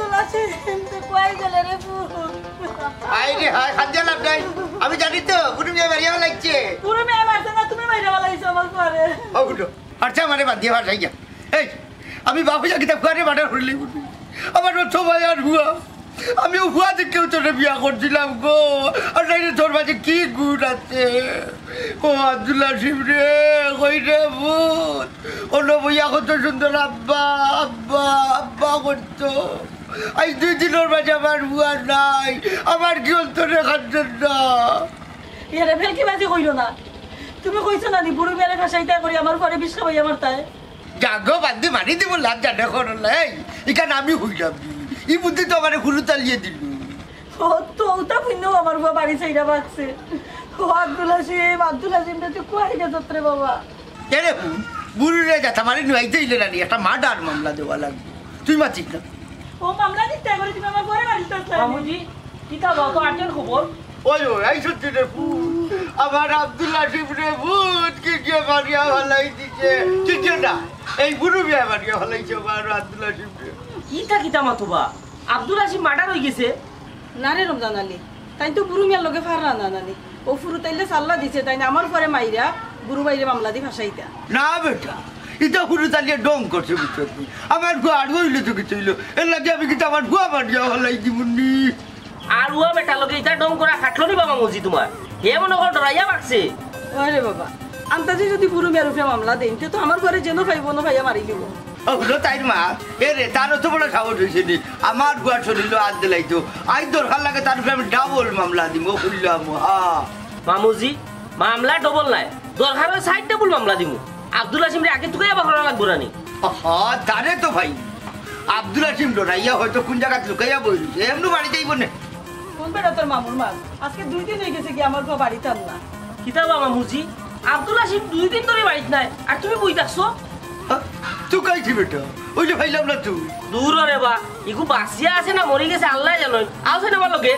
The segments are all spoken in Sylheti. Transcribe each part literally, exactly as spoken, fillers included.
আব্দুল হাসিম, তুই কই গেলে রে পুত? আই রে, হায়, কান্দিয়া লাভ নাই। আমি জানি তো, বুরু মিয়া মারিয়া ফালাইছে। বুরু মিয়া মারছে না, তুমি মারিয়া ফালাইছো আমার ফুয়ারে। ও উঠো, আচ্ছা, আমারে বাদ দিয়া ভাষাই গিয়া। এই, আমি বাপ অইয়া কিতা ফুয়ারে মার্ডার করিলি বুঝি? আমার অত মায়ার ফুয়া। আমি অউ ফুয়া দেখিয়াউ তোরে বিয়া করছিলাম গো। আর নাইলে তোর মাঝে কি গুণ আছে? ও আব্দুল হাসিম রে, কই রে পুত? অনো বইয়া কত সুন্দর আব্বা, আব্বা, আব্বা করতো। আইজ দুই দিনর মাঝে আমার ফুয়া নাই, আমার কি অন্তরে কান্দে না? ইয়ারে ভেলকিবাজি কইরো না। তুমি কইছো না নি বুরু মিয়ারে ফাঁসাইতা করি আমার ফুয়ারে বিষ খাওয়াইয়া মারতায়? জাগো বাদ দি মারি দিব লাভ জানে করলাই। ইখান আমি কইলাম নি। ই বুদ্ধি তো আমারে হুরুতালিয়ে দিল। ও তো ওটা পুণ্য আমার ফুয়া বাড়ি ছাইরা ভাগছে। ও আব্দুল হাসিম, আব্দুল হাসিম রে তুই কই গেছত রে বাবা? এরে পুত, বুরুরে যাতা মারি নুয়াইতে অইলে না নি, একটা মার্ডার মামলা দেওয়া লাগবে। তুই মাতিস না। ও মামলা দিতে করে তুমি আমার ঘরে বাড়ি তো আসলে। মামুজি, কিতা বা তো আটের খবর? ওই, ওই, এই সত্যি রে পুত। আমার আব্দুল হাসিম রে পুত, কি গিয়ে মারিয়া ফালাই দিছে। কি গিয়ে না, এই বুরু মিয়া মারিয়া ফালাইছে আমার আব্দুল হাসিম রে। ইতা কিতা মাতুবা? আব্দুল হাসিম মার্ডার অই গেছে? না রে রমজান আলী, তাইন তো বুরু মিয়ার লগে ফাররা না নানি। ও ফুরুতাইলে সাল্লা দিছে, তাইন আমার ফুয়ারে মাইরা বুরু ভাইরে মামলা দি ফাঁসাইতা। না বেটা, ইটা হুরুতালিয়ে ঢং করছে, বুঝছো নি? আমার ফুয়া আড়ুয়া অইলে তো কিতা অইলো, এর লাগি আমি কিতা আমার ফুয়া মারিয়া ফালাই দিমু নি? আড়ুয়া বেটার লগে ইতা ঢং করা খাটলো নি বা মামুজি তুমার? হে মনো কর ডরাইয়া ভাগছে। ওরে বাবা, আন্তাজে যদি বুরু মিয়ার উপরে মামলা দেইন, তে তো আমার ফুয়ারে যেনো পাইবো, অনো পাইয়া মারি দিবো। ও হুনো তাইর মা, এ রে, তার অত বড় সাহস অইছে নি? আমার ফুয়ার শরীলো আত দিলাইতো। আইজ দরকার লাগে তার উপরে আমি ডাবল মামলা দিমু, খুললাম, হা। মামুজি, মামলা ডাবল নায়, দরকার অয় সাইড ডাবল মামলা দিমু। আব্দুল হাসিমরে আগে তুকাইয়া বার করা লাগবো না নি? আহা, তারে তো ভাই, আব্দুল হাসিম ডরাইয়া হয়তো কুন জাগাত লুকাইয়া বই রইছে, এমনু বাড়ি যাইবো নে। কোন বেটা তোর মামুর মাল? আজকে দুই দিন অই গেছে কি আমার ফুয়া বাড়িত আর না। কিতা বা মামুজি, আব্দুল হাসিম দুই দিন ধরি বাড়িত নাই, আর তুমি বই থাকছো? হা? তুকাইছি বেটা, অইলে পাইলাম না তো। দূর রে বা, ইগু বাঁচিয়া আছে না মরি গেছে আল্লায় জানইন। আও চাইন আমার লগে।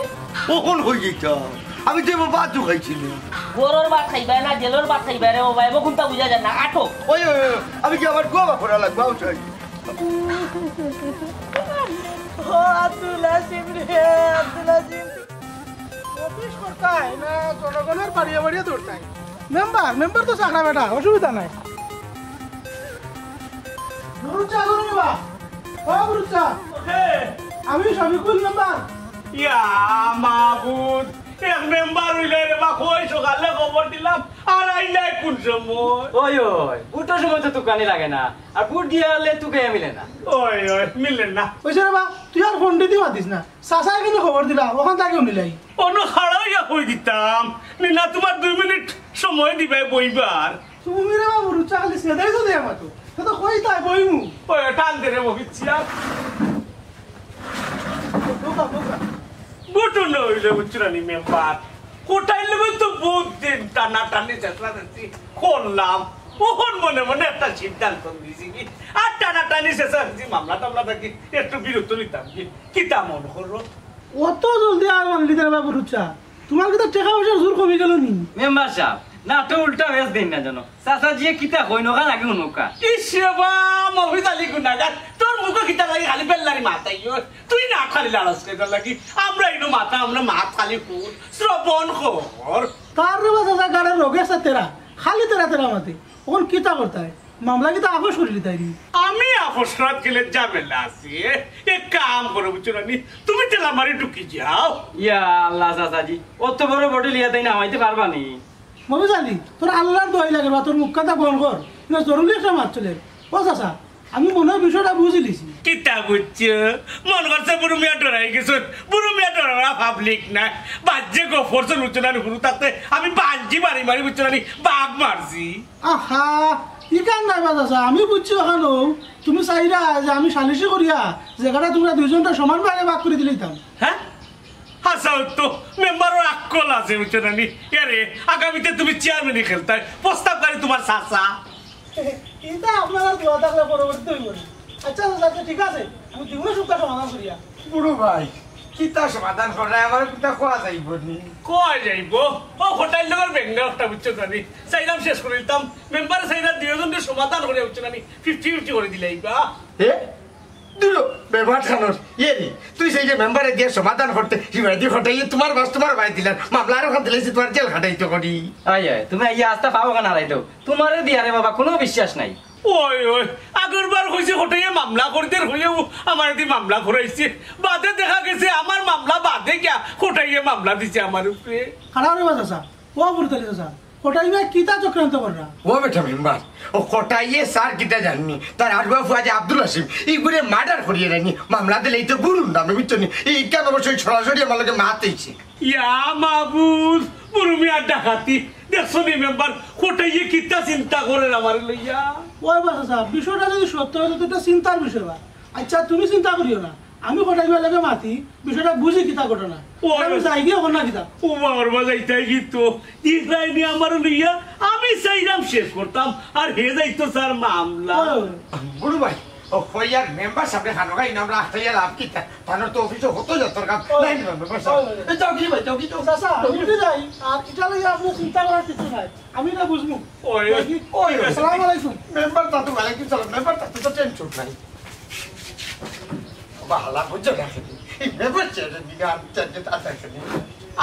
অখন কই যাইতাম? আমি তো এবার ভাতও খাইছি না। ঘরর ভাত খাইবায় না, জেলর ভাত খাইবায় রে বাবা, এবার কুনটা বুঝা যায় না। আটো। ওই, ওই, ওই, আমি কি আমার গোয়া করা লাগবো? আও চাই। ও আব্দুল হাসিম রে, আব্দুল হাসিম। অফিস করতায় না জনগণর বাড়িয়ে বাড়িয়ে দৌড়তায়? মেম্বার, মেম্বার তো চাকরা বেটা, অসুবিধা নাই। বুরুচ্চা, বুরু বাবা। ও বুরুচ্চা। হে। আমি শফিকুল মেম্বার। ইয়া মাবুদ, এক মেম্বার অইলে রে বা, কই সকালে খবর দিলাম, আর আইলাই কুন সময়? ওই, ওই, ভোটর সময় তো তুকানি লাগে না, আর ভোট দিয়া আইলে তুকাইয়া মিলে না। ওই, ওই, মিলে না। ওই রে বা, তুই আর ফোন দিতে পারতিস না। চাচায় কিন্তু খবর দিলা, অখান থাকি হুনিলাই। অনো খাড়া অইয়া কই দিতাম, নি না তুমার দুই মিনিট সময় দিবায় বইবার। তুমি রে বাবু, রুচা খালি সেদাই তো দেয়া মাতো। তো তো কই তাই বইমু। ওই টান দে রে মহিত ছিয়া। ঢোকা, ঢোকা। বুটু নইলে বুঝছো না নি মেম্বার। কোটাইর লগে তো বহুত দিন টানা টানি চেষ্টা চেষ্টি করলাম। অখন মনে মনে একটা সিদ্ধান্ত নিছি কি, আর টানা টানি চেষ্টা চেষ্টি মামলা টামলা থাকি একটু বিরত নিতাম কি। কিতা মন করো? অত জলদি আর মানলি না বাবু রুচা। তুমার কিতা টেকা পয়সার জোর কমি গেল নি? মেম্বার সাব, না তো উল্টা হয়েছে দিন না জানো। চাচা জিয়ে কিতা কইন অখান আগে হুনউক্কা। ইস রে বা, মফিজ আলী গুনাগার, তোর মুখো কিতা লাগি খালি বেল্লারি মাত আইও? তুই না খালি লাড়স কইবার লাগি, আমরা ইনো মাথা, আমরা মাত খালি হুন, শ্রবণ কর। তার রে বা চাচা গাড়ের রোগে আছে তেরা, খালি তেরা তেরা মাতে। অখন কিতা করতায়? মামলা কিতা আপস করিলিতায় নি? আমি আপস করাত গেলে ঝামেলা আছে। এক কাম করো, বুঝছো না নি? তুমি তেলা মারি ঢুকি যাও। ইয়া আল্লাহ চাচাজি, অত বড় বডি লিয়া তাইন হামাইতে পারবা নি? মফিজ আলী, তোর আল্লার দোয়াই লাগে বা, তোর মুখখান বন্ধ কর। ইনো জরুরি একটা মাত চলের। ও চাচা, আমি মনে অয় বিষয়টা বুঝিলিছি। কিতা বুঝছো? মনো করছে বুরু মিয়া ডরাই গেছইন। বুরু মিয়া ডরারা পাবলিক না। বাদ যে গফর চল উঠছে না, হুরু থাকতে আমি বাঞ্জি মারি মারি, বুঝছো না নি, বাঘ মারছি। আহা, ইখান নায় বা চাচা, আমি বুঝছি অখানউ। তুমি চাইরা যে আমি সালিশি করিয়া জাগাটা তুমরা দুইজনরে সমান ভাগে ভাগ করি দিলাইতাম। হ্যাঁ? হাছা তো, মেম্বারর আক্কল আছে, বুঝছো না নি? এরে, আগামীতে তুমি চেয়ারম্যানি খেলতায়, প্রস্তাবকারী তুমার চাচা। ইতা আপনারা দোয়া থাকলে পরবর্তীতে অইবো নি। আচ্ছা, আচ্ছা, আচ্ছা, ঠিক আছে, আমি দিমু সুখা সমাধান করিয়া। বুরু ভাই, কিতা সমাধান করায়, আমারে কিতা কওয়া যাইবো নি? কওয়া যাইবো? ও কোটাইর লগর বেঙ্গা একটা, বুঝছো না নি? চাইলাম শেষ করি দিতাম, মেম্বারে চাইরা দুইজনরে সমাধান করিয়া, বুঝছো না নি? ফিফটি ফিফটি করি দিলাইবা। হে? দুরো, বেমার খানোর। ইয়ে রে, তুই সেই যে মেম্বারে দিয়া সমাধান করতে, হিমায়দি ঘটাইয়ে তোমার বাস তোমার বাড়ি দিলাম, মামলা আরো খান দিলাইছি তোমার জেল খাটাইতে করি। আয়, আয়, তুমি আইয়া আস্তা পাও কেন হারাইতো? তোমারে দিয়া রে বাবা, কোনো বিশ্বাস নাই। ওই, ওই, আগের বার কইছে কটাইয়ে মামলা করতে, কইয়াও আমার দি মামলা করাইছে। বাদে দেখা গেছে আমার মামলা বাদে গিয়া কটাইয়ে মামলা দিছে আমার উপরে। খারাপ রে বাস আসা, ও বুড়তালি চাচা, কটাই ভাই কিতা চক্রান্ত কররা? ও বেটা মেম্বার, ও কটাইয়ে স্যার কিতা জাননি, তার আড়ুয়া ফুয়া যে আব্দুল হাসিম, ই করে মার্ডার করিয়ে রানি, মামলা দিলে এই তো গুরুর নামে, বুঝছো নি? এই কেন অবশ্যই সরাসরি আমার লগে মাত হইছে। ইয়া মাবুদ, বুরু মিয়ার ডাকাতি। দেখছো নি মেম্বার, কটাইয়ে কিতা চিন্তা করে আমারে লইয়া। ওই বাস আসা, বিষয়টা যদি সত্য হয় তো একটা চিন্তার বিষয় বা। আচ্ছা, তুমি চিন্তা করিও না, আমি কটাই ভাই লগে মাতি, বিষয়টা বুঝি কিতা ঘটনা। ও, আমি যাই গিয়ে ঘটনা কিতা। ও বাবার বাজাই তাই কি তো, ইসরায়েলি আমার লইয়া, আমি চাইলাম শেষ করতাম, আর হে যাইতো স্যার মামলা। ওই, ওই। বুড়ু ভাই, ও কইয়ার মেম্বার সামনে খানো খাই না, আমরা আস্তাইয়া লাভ কিতা? তানোর তো অফিসে হতো যত কাম। ওই। নাই না মেম্বার সাহেব। ওই। এ, যাও কি ভাই, যাও কি, যাও। চাচা, আমি তো যাই, আর এটা লইয়া আপনি চিন্তা করার কিছু নাই, আমি না বুঝবো। ওই, ওই, ওই, ওই। আসসালামু আলাইকুম। মেম্বার তাতু, ওয়ালাইকুম সালাম। মেম্বার তাতু তো টেনশন নাই। বাবা, হালা বুঝছো না কেন? এই মেম্বার চেয়ারে নিয়ে আমি চেয়ারে তার কাছে নিয়ে।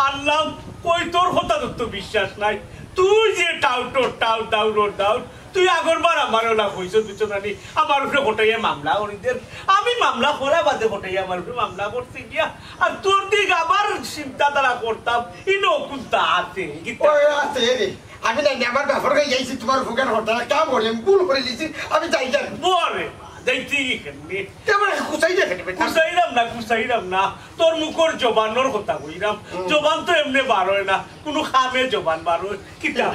আল্লাহ, কই তোর কথা তো, তো বিশ্বাস নাই। তুই যে টাউটর, টাউট, টাউটর, টাউট। তুই আগরবার আমার ওলা কইছ, বুঝছো না নি? আমার উপরে কটাইয়ে মামলা করি দের। আমি মামলা করা বাদে কটাইয়ে আমার উপরে মামলা করতে গিয়া। আর তোর দিক আবার চিন্তাধারা করতাম, ইনো কোনটা আছে? কিতা? ওই আছে রে। আমি নাই, আমার বাপর কাছে যাইছি, তোমার ফুকের হঠাৎ কাম করি, আমি ভুল করে দিছি, আমি যাই জানি। বরে, যাইছি কেমনে? এবার কুচাই দেখে নেবে। কুচাইলাম না, কুচাইলাম না। তোর মুখর জবানর কথা কইরাম। হুম। জবান তো এমনে বার হয় না, কোনো কামে জবান বার হয়। কিতা?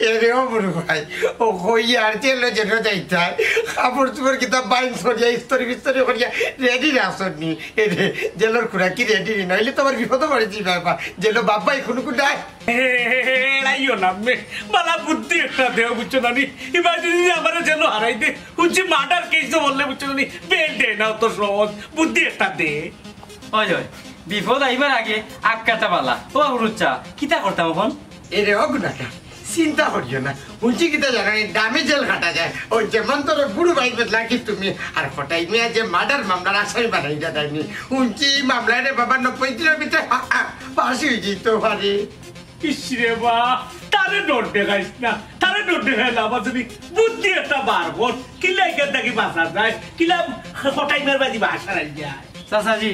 এরে ও বুড়ু ভাই, ও কই আর জেলো যেন যাইতায়। কাপড় চোপড় কিতা বাইন সরিয়া, ইস্তরি বিস্তরি করিয়া রেডি রাখছনি। এরে, জেলর খুড়া কি রেডি নি? নাইলে তো আমার বিপদে পড়ে যাইবা বাবা। জেলো বাবাই কোনো কুটায়। এড়াইও না, মে-, বালা বুদ্ধি একটা দেও, বুঝছো না নি? এবার যদি আমারে জেলো হারাই দে, হুনছি মার্ডার কেস তো বললে, বুঝছো না নি? বেল দে না অত সহজ, বুদ্ধি একটা দে। ওই, ওই, বিপদ আইবার আগে আক্কাটা বালা। ও হুরুচ্চা, কিতা করতাম এখন? এরে ও গুণাকার, চিন্তা করিও না। হুনছি কিতা জানো নি, দামি জেল খাটা যায়। ওই যেমন তোর বুড়ু ভাই বদলা কি তুমি, আর কটাই মিয়া যে মার্ডার মামলার আসামি বানাই দেয়নি। হুনছি এই মামলায় রে বাবা নব্বই দিনের ভিতরে হা, হা, ফাঁসি হয়ে যেত পারে। ইস রে বা, তারে ডর দেখাইস না, তারে ডর দেখাই লাভ আছে নি? বুদ্ধি একটা বার কর, কিলা এখান থাকি বাঁচা যায়, কিলা কটাই মার বাজি বাসা রাখি যায়। চাচাজি,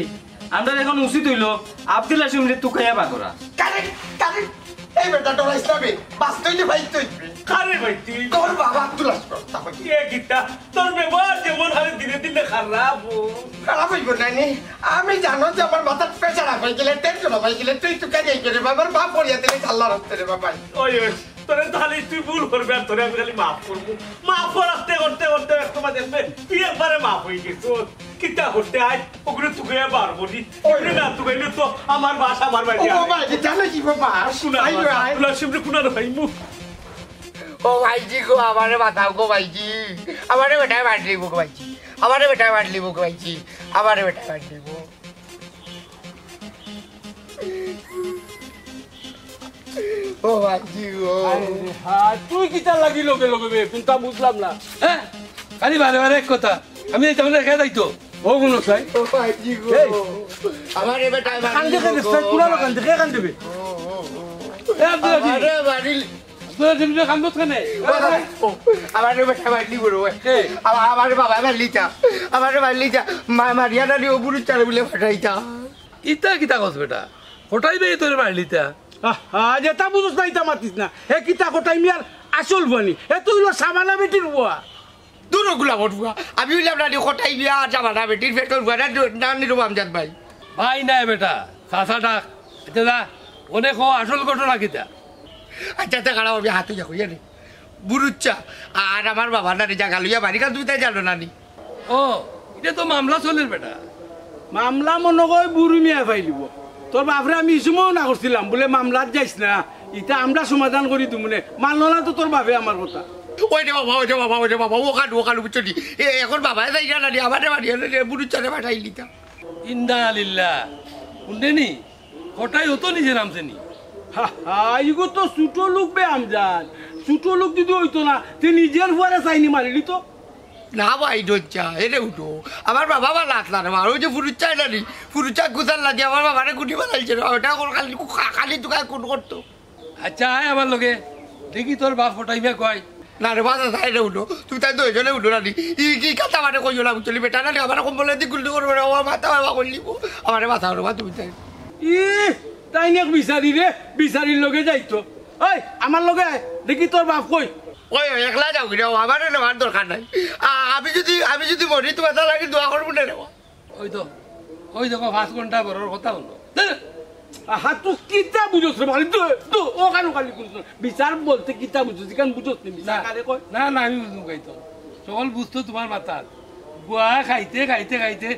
আমরা এখন উচিত হইল আব্দুল হাসিমরে তুকাইয়া বার করা। Correct, correct. এই বেটা ডরাইস না বে, বাঁচতে হইলে ভাই তুই। কারে ভাই তুই? তোর বাবা আব্দুল হাসিম, তারপর কি? এ গীতা, তোর ব্যবহার যেমন হারে দিনে দিনে খারাপ ও। খারাপ হইব না নি? আমি জানো যে আমার মাথার প্রেশার আপ হয়ে গেলে, টেনশন আপ হয়ে গেলে, তুই তুকাই যাই করে বাবার বাপ পড়িয়া দিলে আল্লাহর হস্তে রে বাবা। ওই, ওই, তোরে তো খালি তুই ভুল করবে আর তোরে আমি খালি মাফ করবো। মাফ করাতে করতে করতে এক সময় দেখবে তুই একবারে মাফ হয়ে গেছো। কিতা করতে আয়, ওগুলো তুকাইয়া বার করি। ওই, ওগুলো না তুকাইলে তো আমার বাস আমার বাড়ি ও আয়। বাবা, কি জানো কি বাবা? শোনা আই, বাস, আই। তোরা শুনলে কোন আর হইমু? ও ভাইজি গো, আমারে বাঁচাও গো ভাইজি। আমারে বেটায় মারি লইব গো ভাইজি। আমারে বেটায় মারি লইব গো ভাইজি। আমারে বেটায় মারি লইব। ও ভাইজি গো। আরে রে, হ্যাঁ, তুই কিতা লাগি লগে লগে বে? কোনটা বুঝলাম না। হ্যাঁ? খালি বারে বারে এক কথা। আমি এই তাহলে রেখে যাইতো। ও মনে চাই। ও ভাইজি গো। এই। আমারে বেটায় মারি কান্দে লইব কান্দে, গো। তুই কুড়ালো কান্দে, কে কান্দে বে? এ, আব্দুল আজিজ। আমারে মারি তোরা জিমজে কান্দত কেনে? ও, আমারে বেটায় মারি লইব রে। এই। আমা-, আমারে বাবায় মারলিতা। আমারে মারলিতা। মা-, মারিয়া নানি ও বুড়ু চারে বলে ফাটাইতা। ইতা কিতা কস বেটা? কটাই বে তোরে মারলিতা? আহা, যেটা বুঝছ না, ইতা মাতিস না। হে কিতা কটাই মিয়ার আসল বুয়ানি? হে তো হইল সাবানা বেটির বুয়া। দূর ওগুলা ওর বুয়া। আমি হইলাম নানি কটাই মিয়া, সাবানা বেটির পেটর বুয়া, না, না, নিরুপ আমজাদ ভাই। ভাই নাই বেটা, চাচা ডাক। এতে যা, অনেক আসল ঘটনা কিতা? আচ্ছা, তে খারাপ, আমি হাতে যা কইয়া রে। বুরুচ্চা, আর আমার বাবা নানি জাগা লইয়া বাড়ি কান তুমি তাই জানো নানি? ও, ইটা তো মামলা চলের বেটা। মামলা মনো কয় বুরু মিয়া ফাইলিব। তোর বাপরে আমি ই সময়ও না করছিলাম, বুলে মামলাত যাইস না, ইটা আমরা সমাধান করি দিমুনে। মানলো না তো তোর বাপে আমার কথা। ওই রে বাবা, ওই রে বাবা, ওই রে বাবা, ও কালু, ও কালু, বুঝছো নি? এ, এখন বাবায় যাই না, নানি, আমারে বাড়ি এনে রে, বুরুচ্চারে পাঠাই দিতা। ইন্না লিল্লাহ। শুনলে নি? কটাই হতো নিজে নামছে নি। হা, হা, ইগো তো ছোট লোক বে আমজাদ। ছোট লোক যদি হইতো না, তে নিজের ফুয়ারে চাইনি মারি দিত। না ভাই, ডরছা, এরে উঠো। আমার বাবা ভালা আছলা রে বা। ওই যে ফুরুচ্চা এটা নি, ফুরুচ্চা গুছাল লাগি আমার বাবারে গুটি বানাইছে রে বা। ওটা ওর খালি, খা-, খালি তুকায় খুন করতো। আচ্ছা, আয় আমার লগে, দেখি তোর বাপ ফটাইমে কয়। না রে বা, চাচা, এরে উঠো। তুমি তাই দুইজনে উঠো না নি। ই কি কথা আমারে কইও না, বুঝছো নি? বেটা না রে, আমারে কম্বলে দি গুলি করবে রে, ও মাথা বাবা কইলিব। আমারে বাঁচাও রে বা, তুমি তাই। ই, তাই নাক বিচারি রে, বিচারির লগে যাইতো। ওই, আমার লগে আয়, দেখি তোর বাপ কই। ওই, ওই, একলা যাও রে, ও আমারে নেওয়ার দরকার নাই। আ-, আমি যদি, আমি যদি মরি, তোমার তার লাগি দোয়া করবো না রে বা। ওই তো, ওই দেখো, পাঁচ ঘন্টা বড়র কথা হলো। আহা, তুই কিতা বুঝছ রে বাবা? তুই, তুই ওখানে খালি বুঝছ না। বিচার বলতে কিতা বুঝছ? যেখান বুঝছ নি, বিচার না, কারে কয়? না, না, আমি বুঝবো কই তো। সকল বুঝতো তোমার মাথাত। গুয়া খাইতে, খাইতে, খাইতে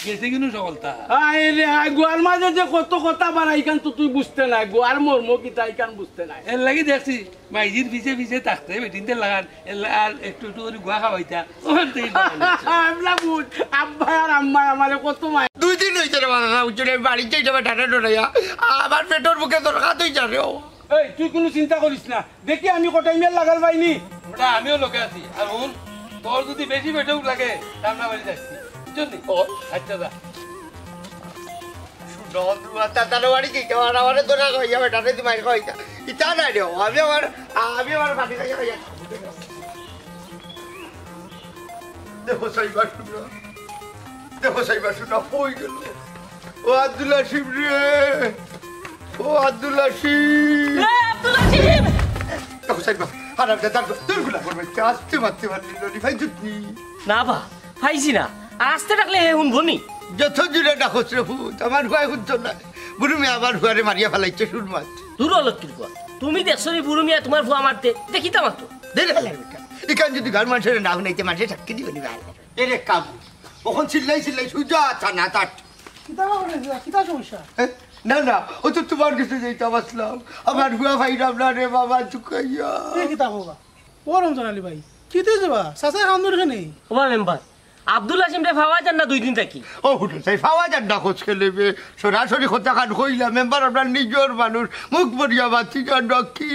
গেছে কিন্তু সকলতা। আয় রে, আয়, গুয়ার মাঝে যে কত কথা বাড়ায়, ইখান তো তুই বুঝতে নাই। গুয়ার মর্ম কিতা, ইখান বুঝতে নাই। এর লাগি দেখছি, মাইজির পিছে পিছে থাকতে, বেটিনতে লাগান, এর লা-, আর একটু একটু করে গুয়া খাওয়াইতা, ওখান থেকে বাড়ানো হচ্ছে। আমরা বুঝ, আব্বা আর আম্মা আমারে কত মায়। দুই দিন হইছে রে বাবা, উঠছে রে, বাড়িতে এটা বেটারে ডরাইয়া। আমার পেটর মুখে দরকার তুই জানে ও। এই, তুই কোনো চিন্তা করিস না, দেখি আমি কটাই মেল লাগাল পাইনি। ওটা আমিও লোকে আছি। আর হুন, তোর যদি বেশি বেটুক লাগে, ঠান্ডা বাড়ি যাচ্ছি, বুঝলি? ও। আচ্ছা, যা। শুনো, তোমার তাতার বাড়ি কি? আমার, আমারে তো না কইয়া বেটা, রে, তোমার কইতা। ইতা নাই রে, আমি আমার, আমি আমার পানি খাইয়া খাইয়া। দেখো, সাইবা, শুনো। দেখো, সাইবা, শুনো, কই গেল? ও আব্দুল হাসিম রে, ও আব্দুল হাসিম। এ, আব্দুল হাসিম! দেখো, সাইবা, আর একটা দাঁড়, দূর গুলা করবে, আস্তে মারতে পারলি না, রে ভাই, জুতনি। না বা, পাইছি না। আর আস্তে ডাকলে হে হুনবো নি? যত জুরে ডাকস রে পুত, আমার ফুয়ায় হুনতো না। বুরু মিয়া আমার ফুয়ারে মারিয়া ফালাইছে, শুন মাত। দূর অলক্ষীর ফুয়া। তুমি দেখছো নি বুরু মিয়া তোমার ফুয়া মারতে? দেখি তো মাত্র। দে রে হালার বেটা। ইখান যদি ঘর মানুষের না হুনাইতে মানুষে সাক্ষী দিবে নি ভাই। এরে কাম। অখন চিল্লাই চিল্লাই সুজা আচ্ছা না তাট। কিতা বা করে দিলা? কিতা সমস্যা? এ? না, না, ও তো তোমার কাছে যাইতাম আসলাম। আমার ফুয়া ভাই রাম না রে বাবা, চুকাইয়া। এ কিতা কবা? ও রমজান আলী ভাই, কিতা যাবা? চাচায় কাম ধরে নেই। ওবা মেম্বার, আব্দুল হাসিম রে পাওয়া যার না দুই দিন থাকি। ও হুটো, তাই পাওয়া যার না, খোঁজ খেলে বে। সরাসরি কথা খান কইলা, মেম্বার আপনার নিজর মানুষ, মুখ ভরিয়া বাতি যান রক্ষী।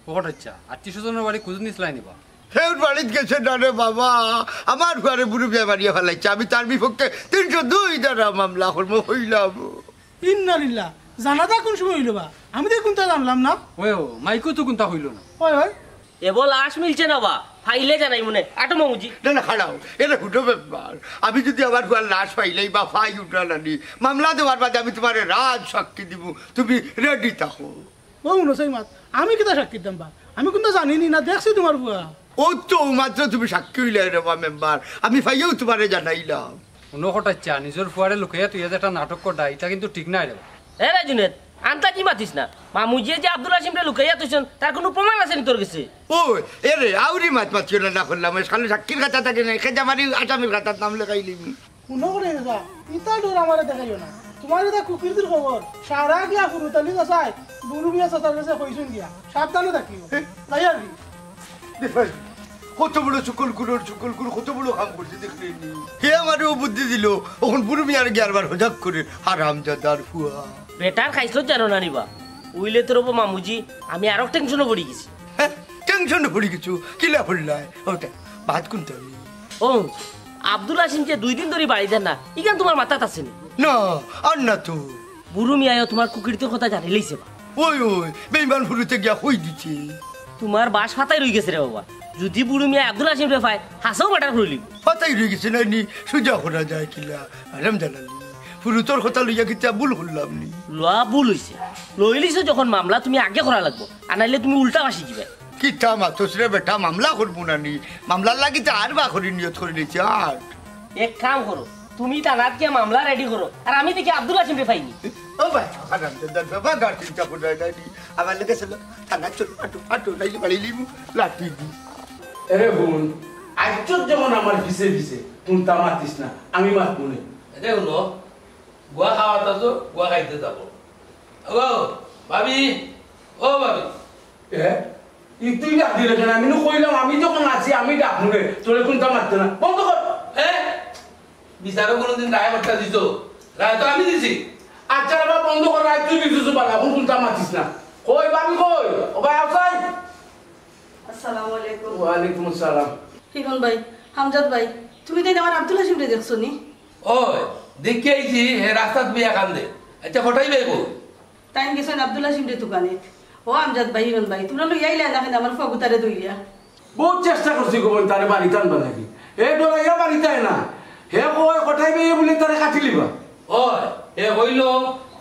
ও হঠাৎ আত্মীয় স্বজনের বাড়ি খুঁজ নিছলাই নিবা? হেউর বাড়িত গেছে না রে বাবা, আমার ঘরে বুরু বিয়া মারিয়া ফালাইছে। আমি তার বিপক্ষে তিনশো দুই ধারা মামলা করবো, কইলাম। ইন্না লিল্লাহ, জানাজা কোন সময় হইল বা? আমি তো কোনটা জানলাম না। ওই ও, মাইকো তো কোনটা হইল না। ওই, ওই। এবো লাশ মিলছে না বা, ফাইলে জানাই মনে। আটো মামুজি। না, না, খাড়াও। এটা হুটো ব্যাপার। আমি যদি আমার ফুয়ার লাশ পাইলাই বা ফাই উঠা নানি, মামলা দেওয়ার বাদে আমি তোমারে রাজ সাক্ষী দিব। তুমি রেডি থাকো। ও হুনো সাইমাত, আমি কিতা সাক্ষী দিতাম বা? আমি কোনটা জানি নি, না দেখছি তোমার ফুয়া। ও তো মাত্র তুমি সাক্ষী হইলাই রে বা মেম্বার। আমি ফাইয়াও তোমারে জানাইলাম। হুনো কটাচ্চা, নিজর ফুয়ারে লুকাইয়া তুই যে একটা নাটক করডা, এটা কিন্তু ঠিক নাই রে। এ রে জুনেদ, আন্তাজি মাতিস না। মামুজিয়ে যে আব্দুল হাসিমরে লুকাইয়া তুইছন, তার কোনো প্রমাণ আছে নি তোর গেছে? ও, এ রে, আউরি মাত মাতিও না, না করলাম। খালি সাক্ষীর খাতা থাকে না, খেজা মারি আসামির খাতার নাম লেখাই লিবি। হুনো করে যা, ইতা ডর আমারে দেখাইও না। তোমার এটা কুকীর্তির খবর। সারা গিয়া ফুরুতালি চাচায়, বুরু মিয়া চাচার গেছে কইছইন গিয়া। সাবধানে থাকিও। এ? যাই আর কি। দেখবেন, কত বড় চুকল গুরুর চুকল গুরু, কত বড় কাম করছে দেখলেন নি? হে আমারে ও বুদ্ধি দিল, অখন বুরু মিয়ার গিয়া আরবার হজাক করে, হারামজাদার ফুয়া। বেটার খাইছলত জানো না নি বা? উইলে তোর ওপর মামুজি, আমি আরো টেনশনে পড়ি গেছি। হ্যাঁ, টেনশনে পড়ি গেছো? কিলা পড়লায়? ওটা, ভাত কোনটা আমি? ও, আব্দুল হাসিম যে দুই দিন ধরি বাড়ি যার না, ইখান তোমার মাথাত আছে নি? না, আর না তো। বুরু মিয়ায়ও তোমার কুকীর্তির কথা জানিলাইছে বা। ওই, ওই, বেইমান ফুরুতে গিয়া কই দিছে। তোমার বাঁশ ফাতাই রই গেছে রে বাবা। যদি বুরু মিয়া আব্দুল হাসিমরে পায়, হাছাউ মার্ডার করিলিবো। ফাতাই রই গেছে না নি, সুজা করা যায় কিলা? আরাম জানালি। ফুরুতর কথা লইয়া কিতা ভুল করলাম নি? লওয়া ভুল হইছে। লইলিছো যখন মামলা তুমি আগে করা লাগবো, আর নাইলে তুমি উল্টা ফাঁসি দিবে। কিতা মাতস রে বেটা, মামলা করবো না নি? মামলার লাগি তো আর বা করি নিয়ত করি নিছি আর। এক কাম করো, তুমি থানাত গিয়া মামলা রেডি করো, আর আমি দেখি আব্দুল হাসিমরে পাইনি। ও ভাই, আরাম তো দর বাবা গার চিন্তা করে নাই নি। আমার লগে চলো, থানাত চলো, আটো, আটো, নাইলে বাড়ি লিমু, লাঠি দি। এরে হুন, আইজর যেমন আমার পিছে পিছে, কোনটা মাতিস না, আমি মাতমু নে। এরে হুনো, গুয়া খাওয়াত আছো, গুয়া খাইতে যাবো। ও ভাবি, ও ভাবি। এ? ই তুই ডাক দিলে কেনে? আমি নু কইলাম, আমি যখন আছি, আমি ডাকমু নে। তোরে কোনটা মাততে না। বন্ধ কর। এ? বিচারো কোনোদিন রায় বাট্টা দিছো? রায় তো আমি দিছি। আচ্ছা রে বাবা, বন্ধ কর, রায় তুই দিছিস বালা, এখন কোনটা মাতিস না। কই ভাবি কই? ও ভাই, আও চাই। আসসালামু আলাইকুম। ওয়ালাইকুম আসসালাম। রিপন ভাই, আমজাদ ভাই, তুমি তাইন আমার আব্দুল হাসিমরে দেখছো নি? ওই, দেখি আইছি, হে রাস্তাত বিয়া কান্দে। আচ্ছা, কটাই ভাই কই? তাইন গেছইন আব্দুল হাসিমরে তুকানিত। ও আমজাদ ভাই, হিরন ভাই, তুমরা লইয়া আইলায় না কেনে আমার ফুয়াগুতারে ধরিয়া? বউত চেষ্টা করছি গো বইন, তারে বাড়িত আনবার লাগি। হে ডরাইয়া বাড়িত আয় না। হে কয় কটাই ভাইয়ে বুলে তারে কাটিলিবা। ওই, হে কইলো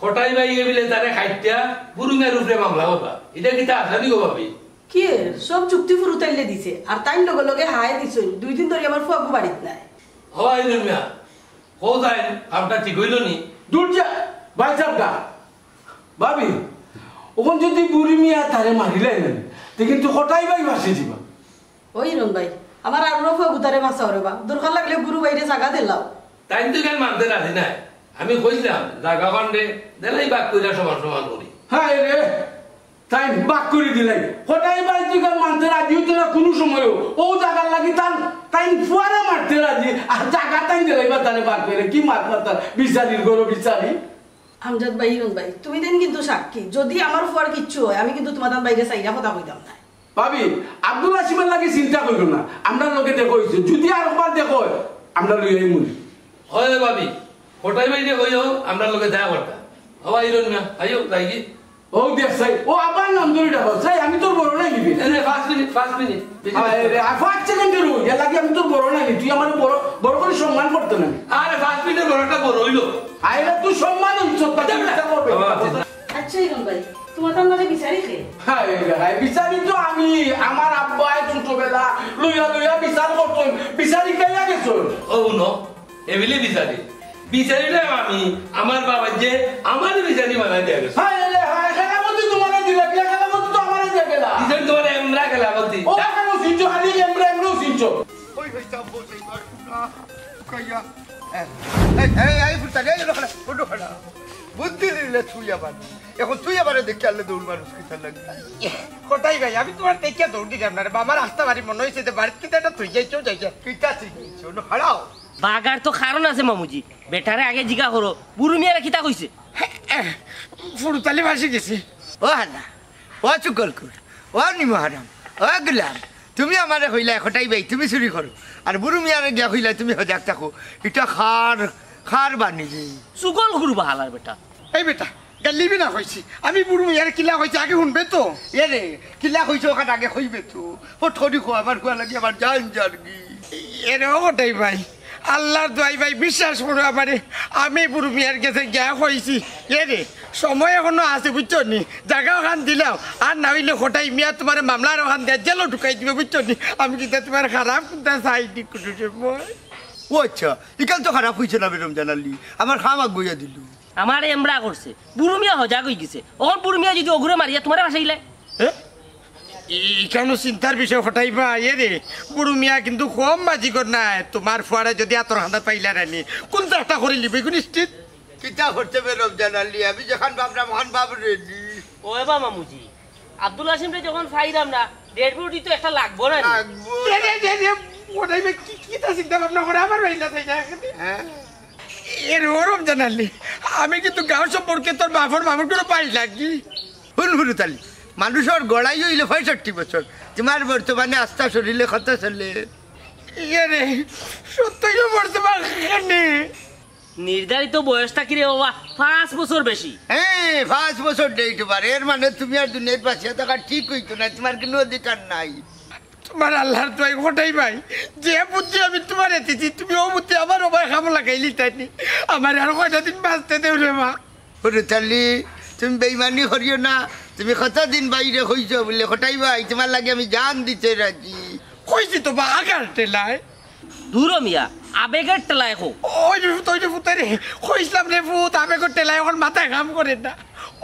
কটাই ভাইয়ে বুলে তারে কাটিয়া বুরু মিয়ার উপরে মামলা করবা। ইটা কিতা হাছা নি গো ভাবি? কিয়ে, সব যুক্তি ফুরুতাইলে দিছে, আর তাইন লগে লগে হায় দিছইন, দুই দিন ধরি আমার ফুয়াগু বাড়িত নাই। ও হিরন মিয়া, কও তাইন, কামটা ঠিক অইলো নি? দূর যা, ভাই সাবগা। ভাবি, অখন যুদি বুরু মিয়া তারে মারিলাইন, তে কিন্তু কটাই ভাই বাঁচি যিবা। ও হিরন ভাই, আমার আরুরা ফুয়াগুতারে বাঁচাও রেবা, দরকার লাগলে বুরু ভাইরে জাগা দিলাও। তাইন তো ইখান মানতে রাজি নায়। আমি কইছিলাম, জাগা ভাগ দে, দিলাই ভাগ কইরা সমান সমান করি। হায় রে, তাইন ভাগ করি দিলাই। কটাই ভাই তো ইখান মানতে রাজি অইতো না কুনু সময়ও। অউ জাগার লাগি তান, তাইন ফুয়ারে মারতে রাজি, আর জাগা তাইন দিলাইবা তারে ভাগ করি। কি মাত মাতার, বিচারির ঘরো বিচারি। আমজাদ ভাই, হিরন ভাই, তুমি তাইন কিন্তু সাক্ষী। যুদি আমার ফুয়ার কিচ্ছু অয়, আমি কিন্তু তুমাতান ভাইরে চাইরা কথা কইতাম না। ভাবি, আব্দুল হাসিমর লাগি চিন্তা করিও না, আমরার লগে দেখা অইছে, যুদি আরকবার দেখা অয়, আমরা লইয়া আইমু নে। অয় ভাবি, কটাই ভাইরে কইও, আমরার লগে দেখা করতা। ও ভাই, হিরন মিয়া, আইও, যাইগি। ও দেখ চাই, ও আবার নাম ধরি ডাকো, চাই আমি তোর বড় নায় নি বে। এ রে, পাঁচ মিনিট, পাঁচ মিনিট, বেশি আরে, পাঁচ সেকেন্ডের অউ, এর লাগি আমি তোর বড় নায় নি, তুই আমারে বড়, বড় করি সম্মান করতে না। আরে, পাঁচ মিনিটের বড়টা বড় অইলো। আরে, তুই সম্মান অইছ, তা চিন্তা করবে। বাবা, আচ্ছা, হিরন ভাই, তুমাতান লগে বিচারি কে? হায় রে হায়, বিচারি তো আমি, আমার আব্বায় ছোটবেলা লইয়া লইয়া বিচার করছইন, বিচারি খাইয়া গেছইন। ও হুনো, এবিলে বিচারি, বিচারি নায় আমি, আমার বাবায় যে আমারে বিচারি বানাই দিয়া গেছে। হায় রে হায়, খেলাফতি তুমারে দিলা, বিয়া খেলাফতি তো আমারে দিয়া গেলা। বিচারি তুমারে এমরা খেলাফতি। ও, কেন চিনছো, খালি এমরা, এমরাও চিনছো। ওই হইছে আব্বু, সেই ঘর, না, কইয়া। এই, এই, এই, ফুলটা, এই, ওখানে, ওখানে। বুদ্ধি দিলে তুই আবার। এখন তুই আবার দেখি আনলে দৌড় মানুষ কিতার লাগি। কটাই ভাই, আমি তুমার দেখিয়া দৌড় দিলাম না রে বা, আমার আস্তা বাড়ি মনে অইছে যে বাড়িত কিতা একটা থই যাইছো, যাই যা। কিতা থই যাইছো? ওনো হারাও। বাগার তো কারণ আছে মামুজি। বেটারে আগে জিগা করো, বুরু মিয়ারে কিতা কইছে? ফুরুতালি ফাঁসি গেছে। ও হালা, ও চুগলখুর, ও নিমহারাম, ও গুলাম, তুমি আমারে কইলায় কটাই ভাই তুমি চুরি করো, আর বুরু মিয়ারে গিয়া কইলায় তুমি হজাগ থাকো। ইটা কার, কার বাণী রে? চুগলখুর বা হালার বেটা। এই বেটা, গালি বিনা কইছি। আমি বুরু মিয়ারে কিলা কইছি আগে হুনবে তো। এ রে, কিলা কইছো অখান আগে কইবে তো। ফট করি কও, আমার ফুয়ার লাগি আমার জান যারগি। এ রে, ও কটাই ভাই, আল্লার দোয়াই ভাই, বিশ্বাস করো আমারে, আমি বুরু মিয়ার গেছে গিয়া কইছি, এ রে, সময় এখনো আছে, বুঝছো নি? জাগা অখান দিলাও, আর না অইলে কটাই মিয়া তুমারে মামলার অখান দিয়া জেলো ঢুকাই দিবো, বুঝছো নি? আমি কিতা তুমার খারাপ কুন্তা চাই নি কুনু সময়। ও আচ্ছা, ইখান তো খারাপ অইছে না বে রমজান আলী, আমার কাম আগুয়াইয়া দিলো। আমারে এমরা করছে, বুরু মিয়া হজাগ অইগেছে। অখন বুরু মিয়া যুদি অগুরে মারিয়া তুমারে ফাঁসাইলায়, হে? ইখানও চিন্তার বিষয় কটাই ভাই, এ রে, বুরু মিয়া কিন্তু কম বাজিগর নায়। তুমার ফুয়ারে যুদি আতর কান্দাত পাইলা নানি, কুন্তা একটা করিলিবো, ইগু নিশ্চিত। কিতা করতে বে রমজান আলী, আমি যেখান ভাবরাম অখান ভাব রেডি। ও এবা মামুজি, আব্দুল হাসিমরে যখন পাইরাম না, dead body তো একটা লাগবো না নি? লাগবো। দে, দে, দে, দে, কটাই ভাই, কি, কিতা চিন্তা ভাবনা করে আমার ভাই না থাকি না এখানে? হ্যাঁ। এ রে, ও রমজান আলী, আমি কিন্তু গাঁও সম্পর্কে তোর বাপর মামুর কুনু পাই লাগি। হুন ফুরুতালি, মানুষর গড়াই অইলো পঁয়ষট্টি বছর, তুমার বর্তমানে আস্তা শরীরে কত চলে? এ রে, সত্যই তো বর্তমান এখানে। নির্ধারিত বয়স থাকি রে বাবা, পাঁচ বছর বেশি। হ্যাঁ, পাঁচ বছর date over, এর মানে তুমি আর দুনিয়াত বাঁচিয়া থাকা ঠিক অইতো না, তুমার কুনু অধিকার নাই। তুমার আল্লার দোয়াই কটাই ভাই, যে বুদ্ধি আমি তুমারে দিছি, তুমি অউ বুদ্ধি আমার অবায় কামো লাগাইলিতায় নি। আমারে আর কয়টা দিন বাঁচতে দেও রে মা। ফুরুতালি, তুমি বেইমানি করিও না, তুমি কতদিন ভাইরে কইছো বুলে, কটাই ভাই, তুমার লাগি আমি জান দিতে রাজি। কইছি তো বা আগার ঠেলায়। দুরো মিয়া, আবেগর ঠেলায় কও। ওই রে ফুত, ওই রে ফুত, রে। কইছলাম রে ফুত, আবেগর ঠেলায় অখন মাথায় কাম করে না।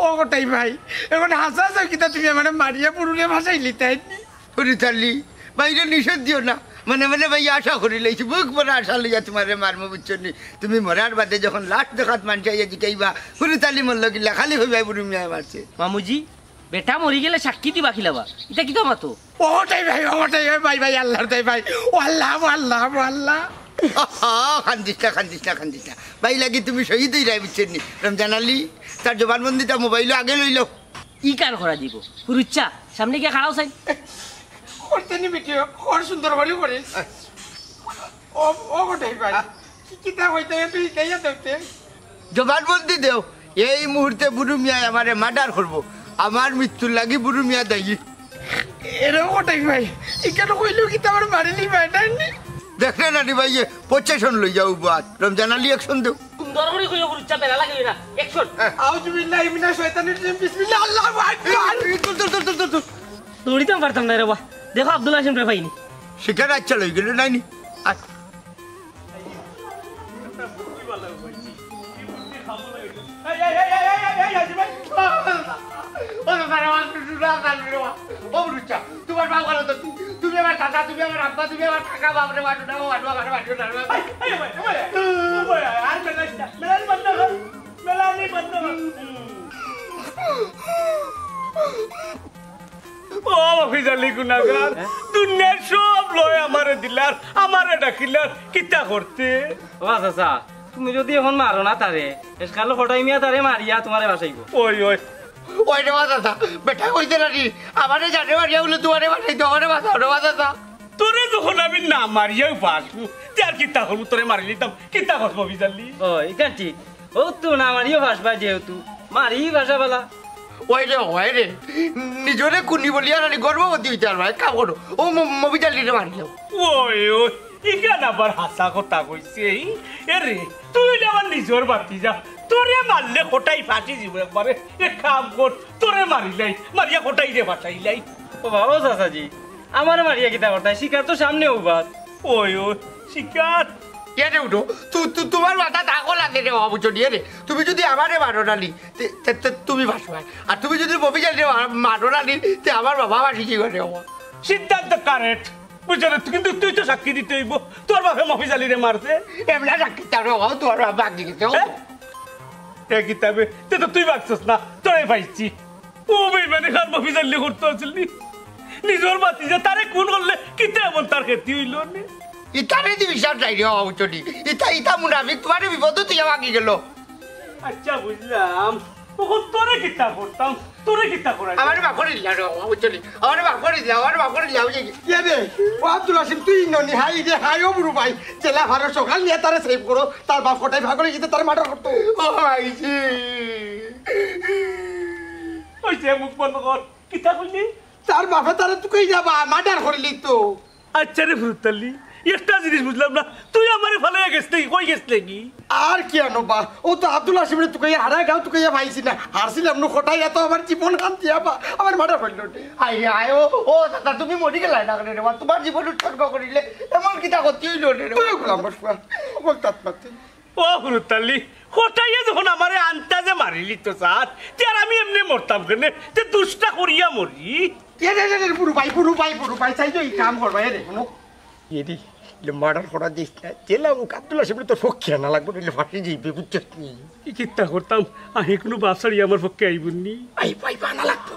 ও কটাই ভাই, অখন হাছা হাছা কিতা তুমি আমারে মারিয়া বুরুরে ফাঁসাইলিতায় নি? ফুরুতালি, ভাইরে নিষেধ দিও না। মনে মনে ভাই আশা করিলাইছি, বুক ভরা আশা লইয়া তুমারে মারমু, বুঝছো নি? তুমি মরার বাদে যখন লাশ দেখাত মানষে আইয়া জিকাইবা, ফুরুতালি মরলো কিলা, খালি কইবায় বুরু মিয়ায় মারছে। মামুজি, বেটা মরি গেলে সাক্ষী দিবা কিলা বা? ইতা কিতা মাতো? ও কটাই ভাই, ও কটাই ভাই, ভাই, ভাই, আল্লার দোয়াই ভাই। ও আল্লাহ, ও আল্লাহ, ও আল্লাহ। আহা, কান্দিস না, কান্দিস না, কান্দিস না। ভাই লাগি তুমি শহীদ অইরায়, বুঝছো নি? রমজান আলী, তার জবানবন্দিটা মোবাইলো আগে লইলো। ই কার করা দিব? ফুরুচ্চা, সামনে গিয়া খাড়াও চাই। করতে নি ভিডিও, কর সুন্দর করি করিস। ও, ও কটাই ভাই, কি, কিতা কইতে, তুই কইয়া দেতে? জবানবন্দি দেও, এই মুহূর্তে বুরু মিয়ায় আমারে মার্ডার করবো। আমার মৃত্যুর লাগি বুরু মিয়া দায়ী। এরে ও কটাই ভাই, ইখান কইলেও কিতা আমার মারিলি ভাই, তাই নি? দেখরে না রে ভাই, এ পজিশন লই যাও বাদ। রমজান আলী, অ্যাকশন দেও। সুন্দর করি কইও, গুরুচ্চা বেড়া লাগিও না। অ্যাকশন। আউযু বিল্লাহি মিনাশ শাইতানির রাজিম, বিসমিল্লাহ, আল্লাহু আকবার। দৌড়, দৌড়, দৌড়, দৌড়, দৌড়। দৌড়িতাম পারতাম না রে বা। দেখো, আব্দুল হাসিমরে পাইনি। শিকার আচ্ছা লই গেল, নাই নি? আয়। ও বুরুচ্চা, তুমার বাপ ভালা তো, তুমি আমার চাচা, তুমি আমার আব্বা, তুমি আমার কাকা, বাপ রে, বাপ রে, বাপ রে, বাপ রে, বাপ রে। এই, এই, ভাই, ভাই, ভাই, আর মেলাইস না, মেলানি বন্ধ কর, মেলানি বন্ধ কর। ও মফিজ আলী গুনাগার, দুনিয়ার সব লয় আমারে দিলার, আমারে ডাকিলার, কিতা করতে? ও চাচা, তুমি যদি এখন মারো না তারে, শেষকালে কটাই মিয়া তারে মারিয়া তুমারে বাসাইবো। ওই, ওই। ওই রে বা চাচা, বেটা কইতে না নি, আমারে জানে মারিয়া বলে তুমারে বাসাইতো, আমারে বাঁচাও রে বা চাচা। তোরে যখন আমি না মারিয়াউ বাঁচমু, তে আর কিতা করমু, তোরে মারিলিতাম, কিতা করমু মফিজ আলী? ও, ইখান ঠিক। ও তো না মারিও বাঁচবা যেহেতু, মারি বাসা বালা। ওই রে, ওই রে, নিজরে কুনি বলিয়া নানি গর্ভবতী অইতে আর ভাই, কাম করো। ও ম-, মফিজ আলীরে মারিলাও। ওই, ওই, ইখান আবার হাছা কথা কইছে, এই? এ রে, তুই অইলে আমার নিজর ভাতিজা, তোরে মারলে কটাই ফাঁসি দিব একবারে। এক কাম কর, তোরে মারিলাই, মারিয়া কটাইরে ফাঁসাইলাই। ও বাবা, ও চাচাজি, আমারে মারিয়া কিতা করতায়? শিকার তো সামনে উবাত। ওই, ওই, শিকার। এরে উঠো, তু-, তু-, তুমার মাথাত আকল আছে রে বাবা, বুঝছো নি? এরে, তুমি যদি আমারে মারো না নি, তে, তে, তে তুমি বাঁচবায়। আর তুমি যদি মফিজ আলীরে মা-, মারো না নি, তে আমার বাবা বাঁচি যাইবা রে বাবা। সিদ্ধান্ত কারেক্ট। বুঝছো না? কিন্তু তুই তো সাক্ষী দিতে অইবো। তোর বাপে মফিজ আলীরে মারছে। এমনে সাক্ষী দিতাম রে বাবা, তুমার বাপ বাঁচি গেছে। হ্যাঁ? এ কিতাবে, তে তো তুই বাঁচছস না, তোরে পাইছি। ও বেইমানি খান মফিজ আলী করতে আছিল নি? নিজর ভাতিজা তারে খুন করলে কিতা এমন তার ক্ষতি অইলো নি? ইতারে দি বিশ্বাস নাই রে বাবা, বুঝছো নি? ইতা, ইতা মুনাফিক, তুমারে বিপদো তুইয়া ভাগি গেল। আচ্ছা, বুঝলাম। তখন তোরে কিতা করতাম, তোরে কিতা করাই? আমারে মাফ করি দিলা রে বাবা, বুঝছো নি? আমারে মাফ করি দিলা, আমারে মাফ করি দিলা, বুঝলি? ইয়ে রে, ও আব্দুল হাসিম, তুই ননি, হাই রে, হাই ও বুরু ভাই, জেলা ফারো সকাল নিয়া তারে সেভ করো, তার বাপ কটাই পাগল অইগেছে, তারে মার্ডার করতো। ও ভাই জি। ওই যে মুখ বন্ধ কর, কিতা কইলি? তার বাপে তারে তুকাই যাবা, মার্ডার করিলিতো। আচ্ছা রে ফুরুত আলী, একটা জিনিস বুঝলাম না, তুই আমারে ফালাইয়া গেছলে কি, কই গেছলে কি? আর কিয়ানো বা, ও তো আব্দুল হাসিমরে তুকাইয়া হারা গাঁও তুকাইয়া পাইছি না, হারছিলাম নু কটাই, এত আমার জীবন খান দিয়া বা, আমার মার্ডার করিলো রে। আয়, আয়, ও, ও, দাদা, তুমি মরি গেলায় না কেনে রে বা, তুমার জীবন উৎসর্গ করিলে, এমন কিতা ক্ষতি অইলো রে বা? তুই গোলাম বসুয়া, বল তাত মাতে। ও ফুরুত আলী, কটাইয়ে যখন আমারে আন্তাজে মারিলিতো চার, তে আর আমি এমনে মরতাম কেনে? তে দুষ্টা করিয়া মরি। এ রে, রে, রে, বুরু ভাই, বুরু ভাই, বুরু ভাই, চাই তো ই কাম করবা, এ রে, হুনো। এ রে, ইলে মার্ডার করা দিস না। জেলা মুখ আব্দুল হাসিমরে তো ফকির আনা লাগবো, নইলে ফাঁসি যাইবে, বুঝছস নি? কি কিতা করতাম? আহি কুনু বাপ ছাড়ি আমার পক্ষে আইবো নি? আই, পাই, পানা লাগবো।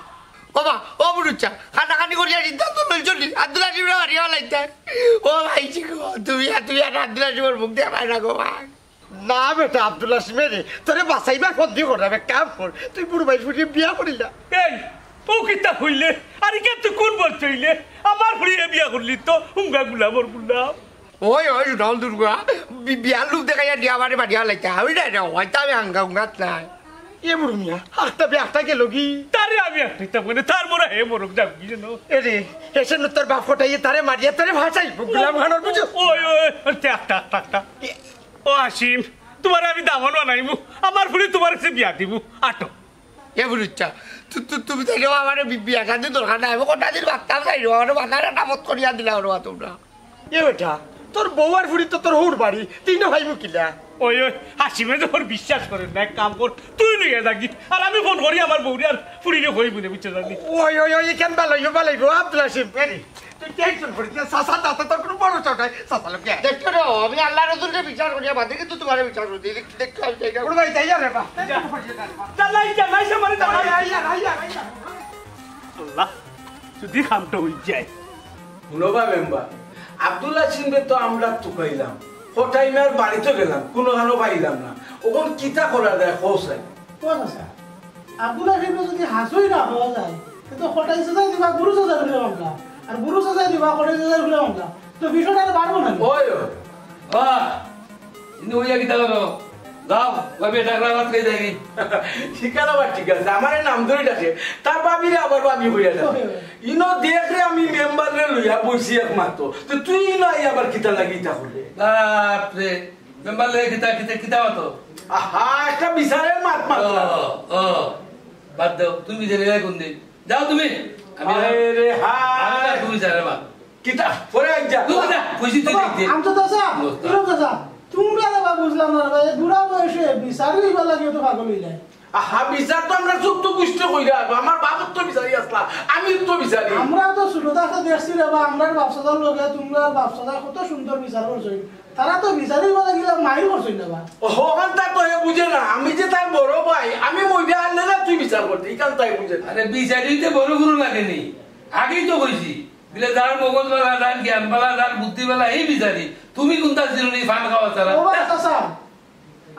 বাবা, ও বুরুচ্চা, কানাকানি করিয়া সিদ্ধান্ত লইছো নি? আব্দুল হাসিমরে মারিয়া ফালাইতায়। ও ভাই, ঠিক, তুমি আর, তুমি আর আব্দুল হাসিমর মুখ দেখায় না গো ভাই। না বেটা, আব্দুল হাসিম রে, তোরে বাঁচাইবার ফন্দি করলাম, এক কাম কর, তুই বুরু ভাইর ফুড়িরে বিয়া করিলা। এই, ও কিতা কইলে? আর ইখান তুই কুন বলছ অইলে? আমার ফুড়িরে বিয়া করলি তো, হুঙ্গা গুলামর গুলাম। ওই, ওই, সুনাউল দুর্গা, বি-, বিয়ার লোভ দেখাইয়া দিয়া আমারে মারিয়া ফালাইতা। আমি না, না, হয়তো আমি হাঙ্গা হুঙ্গাত নাই। এ বুরু মিয়া, আখতা বে আখতা গেল কি? তারে আমি আখতাইতাম কেনে, তার মরা হে মরক যাউক কি যেন। এ রে, এসে নু তোর বাপ কটাইয়ে তারে মারিয়া তারে ফাঁসাইবো, গুলাম খানর বুঝো। ওই, ওই, ওই, তে আখতা, আখতা, আখতা। এ ও হাসিম, তুমারে আমি দামান বানাইমু, আমার ফুড়ি তুমার কাছে বিয়া দিমু, আটো। এ বুরুচ্চা, তু-, তু-, তুমি তাইলে আমারে বি-, বিয়া শাদি দরকার নাই, আমি কটা দিন ভাবতাম চাই রে, আমারে মাথার একটা মত করিয়া দিলা ওর মা তোমরা। এ বেটা, তোর বউ আর ফুড়ি তো তোর হউর বাড়ি, তুই না ভাইবো কিলা? ওই, ওই, হাসিমে যখন বিশ্বাস করে না, এক কাম কর, তুই লইয়া যাগি, আর আমি ফোন করি আমার বউরে আর ফুড়িরে কইমুনে, বুঝছো জানি? ওই, ওই, ওই, কেন বালাইবো, বালাইবো, আব্দুল হাসিম, এ রে, তুই টেনশন করিস না, চাচার দাঁতে তোর কুনু বড় চোট নাই, চাচা লোকে। দেখছো রে, আমি আল্লাহ রসুলরে বিচার করিয়া বাদে কিন্তু তুমারে বিচার করি দিই। দেখছো, আমি যাই না। ওরে ভাই, যাই না রে বা। যা। জ্বালাই, জ্বালাই, সে মানে জ্বালাই। আল্লাহ, যদি কামটা অই যায়। হুনো বা মেম্বার, আব্দুল হাসিমরে তো আমরা তুকাইলাম, কটাই মিয়ার বাড়িত গেলাম, কুনুখানো পাইলাম না। অখন কিতা করা যায়, কও চাই। ও চাচা, আব্দুল হাসিমরে যদি হাছুই না পাওয়া যায়, তে তো কটাই চাচায় দিবা বুরু চাচার উপরে মামলা, আর বুরু চাচায় দিবা কটাই চাচার উপরে মামলা, তো বিষয়টা আরো বাড়বো না? ওই, ওই। তুমি ইয়া কিতা করো? যাও, ভাবি ডাকরা ভাত খাই যাইবি। শিকার আবার ঠিক আছে, আমারে নাম ধরি ডাকে, তার ভাবিরে আবার ভাবি হইয়া ডাকে। ইনো দেখ রে, আমি মেম্বাররে লইয়া বইছি একমাত্র, তো তুই ইনো আই আবার কিতা লাগি ইতা করলে? বাপ রে, মেম্বার লইয়া কিতা, কিতা, কিতা মাতো? আহা, একটা বিচারের মাত মাতলাম। ও, ও, বাদ দাও, তুমি বিচারে যাই কোন দিন? যাও তুমি। আমি আরে রে হায়। আমি যাই, তুমি বিচারে মাত। কিতা? পরে আইজ যা। তুমি যা, খুশি তুই বাবা, দেখতে। আমি তো চাচা, বস, তুই চাচা, তোমরা রে বাবা বুঝলাম না রে ভাই, বুড়া বয়সে বিচার হইবার লাগে তো পাগল হইলে। আহা, বিচার তো আমরা চোদ্দ গোষ্ঠী কইরা আইবো। আমার বাবার তো বিচারি আসলা, আমি তো বিচারি। আমরা তো ছোট থাকতে দেখছি রে বা, আমরার বাপ চাচার লগে তোমরার বাপ চাচা কত সুন্দর বিচার করছইন। তারা তো বিচারি বলে গেলে মাইর করছইন না বা। ও, ওখান তার তো হে বুঝে না, আমি যে তার বড় ভাই, আমি মইরা আনলে না তুই বিচার করতে, ইখান তাই বুঝে না। আরে বিচারি হইতে বড় গুরু লাগেনি, আগেই তো কইছি, বলে যার মগজ বালা, যার জ্ঞান বালা, যার বুদ্ধি বালা, এই বিচারি। তুমি কোনটা চিনো নি ফান খাওয়া ছাড়া? ও বাবা চাচা,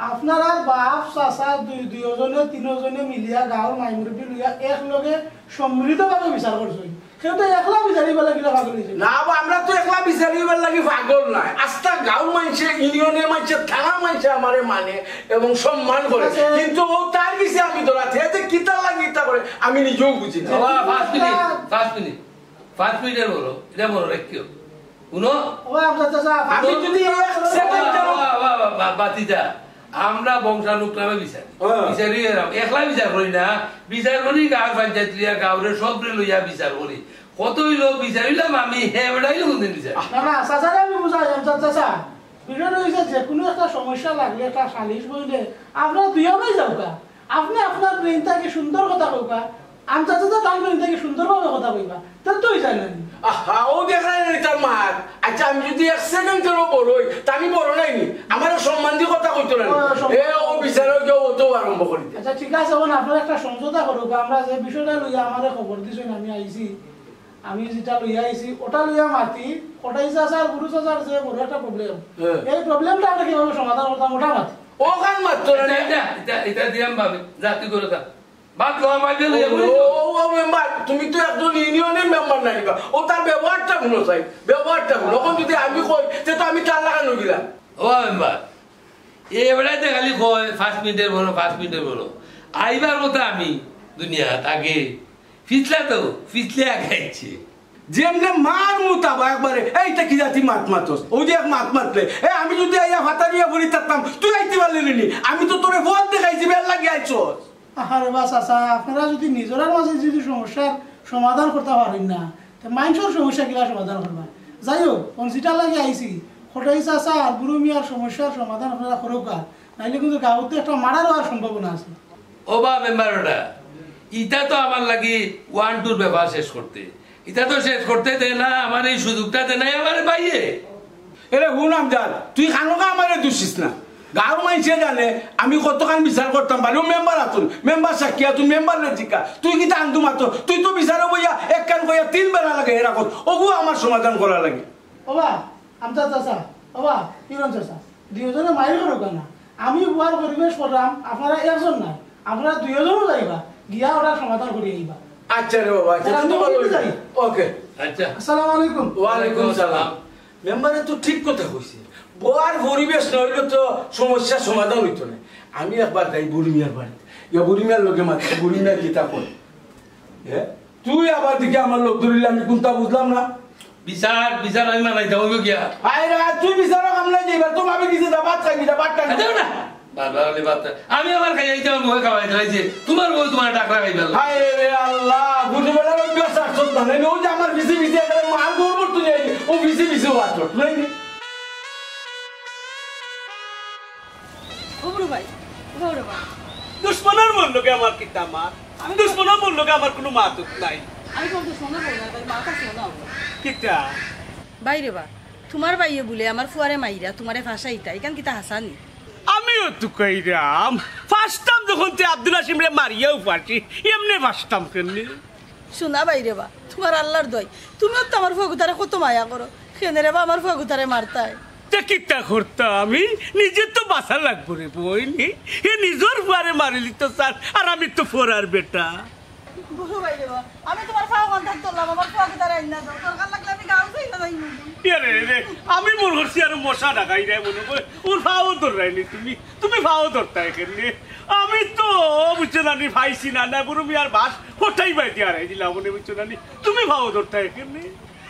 আপনারা বাপ, চাচা দুই, দুইজনে, তিনজনে মিলিয়া গাঁওর মাই-মুরব্বি লইয়া একলগে সম্মিলিতভাবে বিচার করছইন। কেউ তো একলা বিচারি বলে গিলা পাগল হইছে। না বা, আমরা তো একলা বিচারি বলে লাগি পাগল নায়। আস্তা গাঁওর মানষে, ইউনিয়নের মানষে, থানার মানষে আমারে মানে এবং সম্মান করে। আচ্ছা। কিন্তু ও তার গেছে আমি ধরা, হে যে কিতা লাগি ইতা করে, আমি নিজেও বুঝি না। বাবা, পাঁচ মিনিট, পাঁচ মিনিট। পাঁচ মিনিটের বড়, এটা বড় রাখিও। শুনো? ও, আচ্ছা, আচ্ছা, আচ্ছা, আমি যদি এক সেকেন্ড বাবা, বাবা, বাবা, বাবা, বাতিজা, আমরা বংশানুক্রমে বিচার। হ্যাঁ। বিচারি এরাম। একলা বিচার করি না, বিচার করি গাঁও পঞ্চায়েত লইয়া, গাঁওরে সবরে লইয়া বিচার করি। কত হইল বিচার হইলাম আমি, হে বেড়াইল কোনদিন বিচার? না, না, চাচারে আমি বুঝাই, আমি চাচা, চাচা, বিষয়টা হইছে যে কোনো একটা সমস্যা লাগলে, একটা সালিশ বইলে, আপনারা দুইজনেই যাওকা। আপনি আপনার ব্রেইন থাকি সুন্দর কথা কইবা, আমি চাচা তো তার ব্রেইন থাকি সুন্দরভাবে কথা কইবা, তাহলে তো হয়ে যায় না নি? আহা, ও দেখা যায় না তার মার। আচ্ছা, আমি যদি এক সেকেন্ড কেন বড় হই, তা আমি বড় নাই নি? আমার সম্মান দিয়ে কথা কইতো না নি? ও, সম্মান। এ, ও বিচারে কেউ অত আরম্ভ করি দে। আচ্ছা, ঠিক আছে, এখন আপনারা একটা সমঝোতা করুক, আমরা যে বিষয়টা লইয়া আমারে খবর দিছেন, আমি আইছি, আমি যেটা লইয়া আইছি, ওটা লইয়া মাতি, ওটাই চাচা আর গুরু চাচার যে বড় একটা প্রবলেম, হ্যাঁ। এই প্রবলেমটা আমরা কিভাবে সমাধান করতাম, ওটা মাতি। ওখান মাত্র না। এটা, এটা, এটা, এটা দিলাম ভাবি, যা তুই করে যা। বাদ লওয়া মাইবে লইয়া ও, বলি তো। ও, ও, মেম্বার, তুমি তো একজন ইউনিয়নের মেম্বার নাইবা। ও তার ব্যবহারটা শুনো চাই, ব্যবহারটা শুনো। এখন যদি আমি কই, তে তো আমি তার লাগানো গেলাম। ও মেম্বার, এ বেড়াইতে খালি কয়, পাঁচ মিনিটের বড়, পাঁচ মিনিটের বড়। আইবার কথা আমি দুনিয়াত আগে। পিছলা তো, পিছলে আগে আইছে। যেমনে মার মুতাবা একবারে, এইটা কি জাতি মাত মাতস? ওই যে এক মাত মাতলে, এ, আমি যদি আইয়া ফাতারিয়া ভরি থাকতাম, তুই আইতে পারলি নি? আমি তো তোরে পথ দেখাইছি, বেল লাগি আইছস। আরে বা চাচা, আপনারা যদি নিজেরার মাঝে যদি সমস্যার সমাধান করতে পারেন না, তো মানুষের সমস্যা কিলা সমাধান করবা? যাই হোক, অন যেটা লাগে আইছি, খটাই চাচা আর গুরু মিয়ার সমস্যার সমাধান আপনারা করুক আর, নাইলে কিন্তু গাঁওতে একটা মার্ডার হওয়ার সম্ভাবনা আছে। ও বা মেম্বার ওটা, ইটা তো আমার লাগি ওয়ান টুর ব্যাপার শেষ করতে, ইটা তো শেষ করতে দে না, আমার এই সুযোগটা দে নাই আমার ভাইয়ে। এরে হুন আমজাদ, তুই খানোকা আমারে দুষিস না। গাঁওর মাইনষে জানে আমি কতখান বিচার করতাম পারি। ও মেম্বার আতুন, মেম্বার সাক্ষী আতুন, মেম্বার রে জিকা। তুই কিতা আন্দু মাতো? তুই তো বিচারে বইয়া এক কান কইয়া তিন বেলা লাগে এরা কত। ওগু আমার সমাধান করা লাগে। ওবা, আমজাদ চাচা, ওবা, কিরণ চাচা, দুইজনে মাইর করুক না। আমি বুয়ার পরিবেশ করলাম, আপনারা একজন নাই, আপনারা দুইজনও যাইবা, গিয়া ওরা সমাধান করি আইবা। আচ্ছা রে বাবা, আচ্ছা, তাহলে তুই তো আমি ভালো যাই। ওকে। আচ্ছা। আসসালামু আলাইকুম। ওয়ালাইকুম সালাম। মেম্বারে তো ঠিক কথা কইছে, বওয়ার পরিবেশ না হইলে তো সমস্যা সমাধান হইতো না। আমি একবার যাই বুড়ি মিয়ার বাড়িতে, ইয়া বুড়ি মিয়ার লগে মাতি, বুড়ি মিয়া কিতা কয়। হ্যাঁ, তুই আবার দিকে আমার লোক ধরিলে আমি কোনটা বুঝলাম না। বিচার, বিচার আমি মানাইতে হইব গিয়া। আয় রে, তুই বিচারও কাম নাই যাইবার, তো ভাবি দিছে, যা ভাত খাইবি, যা ভাত খাইবি। আচ্ছা না, বারবার আমি ভাত খাই। আমি আমার খাই, এই যে আমার বউয়ে খাওয়াই দিলাইছে, তোমার বউ তোমার ডাকরা খাইবার। হায় রে আল্লাহ, বুঝি বেলার অভ্যাস আর চলতা নাই। ওই যে আমার পিছে পিছে একেবারে মার গর্ব তুলে আইলে, ও পিছে পিছে ও আচর, নাই রে। ও বুড়ো ভাই, ও বুড়ো ভাই। দুশমনের মন লোকে আমার কিতা মার? আমি দুশমনের মন লোকে আমার কোনো মাতুক নাই। আমি তোমার দুশমনের বউ না, ভাই, মাথা শোনা। কিতা? বাইরে বা, তোমার ভাইয়ে বলে আমার ফুয়ারে মাইরা, তোমারে ফাঁসাইতা, এখান কিতা হাসানি? আমিও তো কইরাম, ফাঁসতাম যখন তে আব্দুল হাসিমরে মারিয়াও ফাঁসি, এমনে ফাঁসতাম কেমনে? শোনা বাইরে বা, তোমার আল্লাহর দোয়াই, তুমিও তো আমার ফুয়াগুতারে কত মায়া করো, কেনে রে বা আমার ফুয়াগুতারে মারতায়? তে কিতা করতাম আমি? নিজে তো বাঁচা লাগবো রে বইনি, হে নিজর ফুয়ারে মারিলি তো স্যার, আর আমি তো ফোরার বেটা। বুঝো বাইরে বা, আমি তোমার ফাও কন্ট্যাক্ট করলাম, আমার ফুয়াগুতারে আইন না দাও, দরকার লাগলে আমি গাঁও যাই না যাই মনে হয়। ইয়া রে রে, আমি মনে করছি আর মশা ডাকাই রে মনে কয়, ওর ফাও ধররায় নি তুমি, তুমি ফাও ধরতায় কেনে? আমি তো বুঝছো না নি, পাইছি না, না বুরু মিয়ার বাস কোথায় পাই দিয়া হারাই দিলাম মনে, বুঝছো না নি, তুমি ফাও ধরতায় কেনে?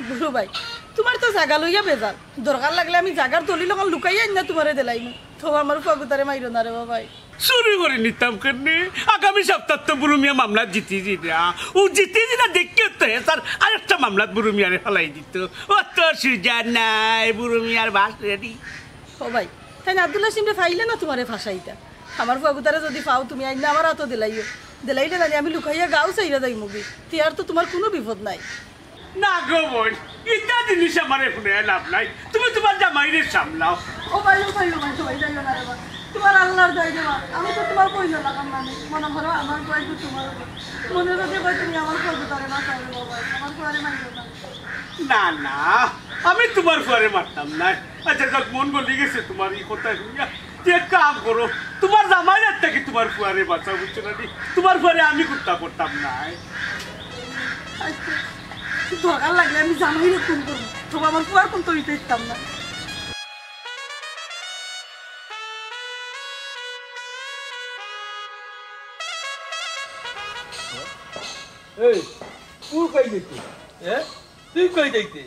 বুরু ভাই, তুমার তো জাগা লইয়া বেজার, দরকার লাগলে আমি জাগার দলিল অখান লুকাইয়া আইনা তুমারে দিলাইমু। তো আমার ফুয়াগুতারে মাইরো না রে বাবাই। চুরি করি নিতাম কেনে? আগামী সপ্তাহ তো বুরু মিয়া মামলা জিতি দিরা। ও জিতি দিরা দেখিও তো হে স্যার, আরেকটা মামলাত বুরু মিয়ারে ফালাই দিত। ও তো সুজা নাই, বুরু মিয়ার বাস রেডি। ও ভাই, তাইন আব্দুল হাসিমরে ফাইলে না তুমারে ফাঁসাইতা? আমার ফুয়াগুতারে যদি ফাও তুমি আইনা আমার আতো দিলাইও। দিলাইলে নানি আমি লুকাইয়া গাঁও ছাইরা যাইমুগি। তে আর তো তুমার কুনু বিপদ নাই। না গো বইন, ইতা জিনিস আমারে হুনাইয়া লাভ নাই। তুমি তুমার জামাইরে সামলাও। ও ভাই, ও ভাই, ও ভাই, সবাই যাইও না রে বা। তুমার আল্লার দোয়াই রে বা। আমি তো তুমার কইল লাগাম মানে। মনে করো আমার দোয়াই তো তুমার উপর। মনে রাখে ভাই তুমি আমার ফুয়াগুতারে না চাও রে বাবা। আমার ফুয়ারে মাইরো না। না, না, আমি তুমার ফুয়ারে মারতাম না। আচ্ছা, যাক, মন গলি গেছে তুমার ই কথা হুনিয়া। তে এক কাম করো, তুমার জামাইর আত থাকি তুমার ফুয়ারে বাঁচাও, বুঝছো না নি? তুমার ফুয়ারে আমি কুন্তা করতাম না। আচ্ছা, দরকার লাগলে আমি জামাইরে খুন করমু, তবু আমার ফুয়ার কুন্তা অইতে দিতাম না। এই, তুই কই গেছিস? এ? তুই কই যাইতে?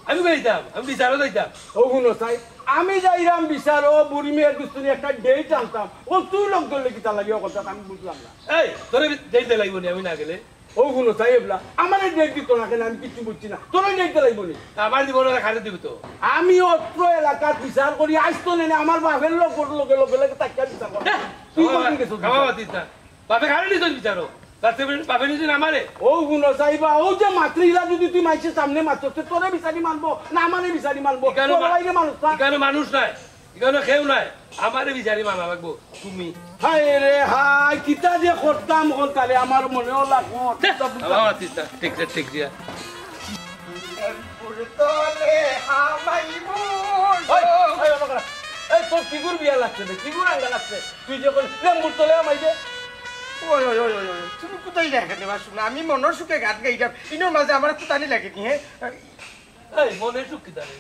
আমি কই যাইতাম? আমি বিচারো যাইতাম। ও হুনো চাই, আমি যাইরাম বিচারো, বুড়ি মিয়ার গুস্তুনি একটা date আনতাম। ও তুই লোক ধরলে কিতা লাগে, ও কথা আমি বুঝলাম না। এই, তোরে date দিলাইবো নি আমি না গেলে? ও হুনো চাই, এবলা আমারে date দিত না কেনে, আমি কিচ্ছু বুঝছি না। তোরে date দিলাইবো নি? আমার জীবনে খালি দিব তো। আমি অত্র এলাকাত বিচার করি, আইজ তো নেনে আমার বাপের লোক লগে লগে লগে তাকিয়া বিচার কর। হ্যাঁ, তুই আমার কোন দিকে চলছিস? বাবা মাতিস না। বাপে খালি নিছইন বিচারো। বাপে, বাপে নিছইন আমারে। ও হুনো চাইবা, ও যে মাতরে ইলা যদি তুই মাইনষর সামনে মাতস, তে তোরে বিচারি মানবো না আমারে বিচারি মানবো? ইখানো তোর মা-, বাইরে মানুষ না। ইখানো মানুষ নাই, ইখানো কেউ নাই। আমারে বিচারি মানা লাগবো তুমি। হায় রে হায়, কিতা যে করতাম অখন তারে, আমার মনেও লাগবো। হ্যাঁ, কিতা বুঝতাম। বাবা মাতিস না, ঠিক রে, ঠিক দিয়া। তলে হামাইমু। ওই, ওই, ওই, ওই, এই তোর কিগুর বিয়া লাগছে রে? কিগুর আঙ্গা লাগছে? তুই যে কইলি, লেম্বুর তলে হামাই দে। ওই, ওই, ওই, ওই, ওই, তুমি কোথায় দেখে দেবা? শুনো, আমি মনর সুখে গান গাইতাম, ইনোর মাঝে আমার কুতানি লাগে নি, হ্যাঁ? এই, মনর সুখ কিতা রে?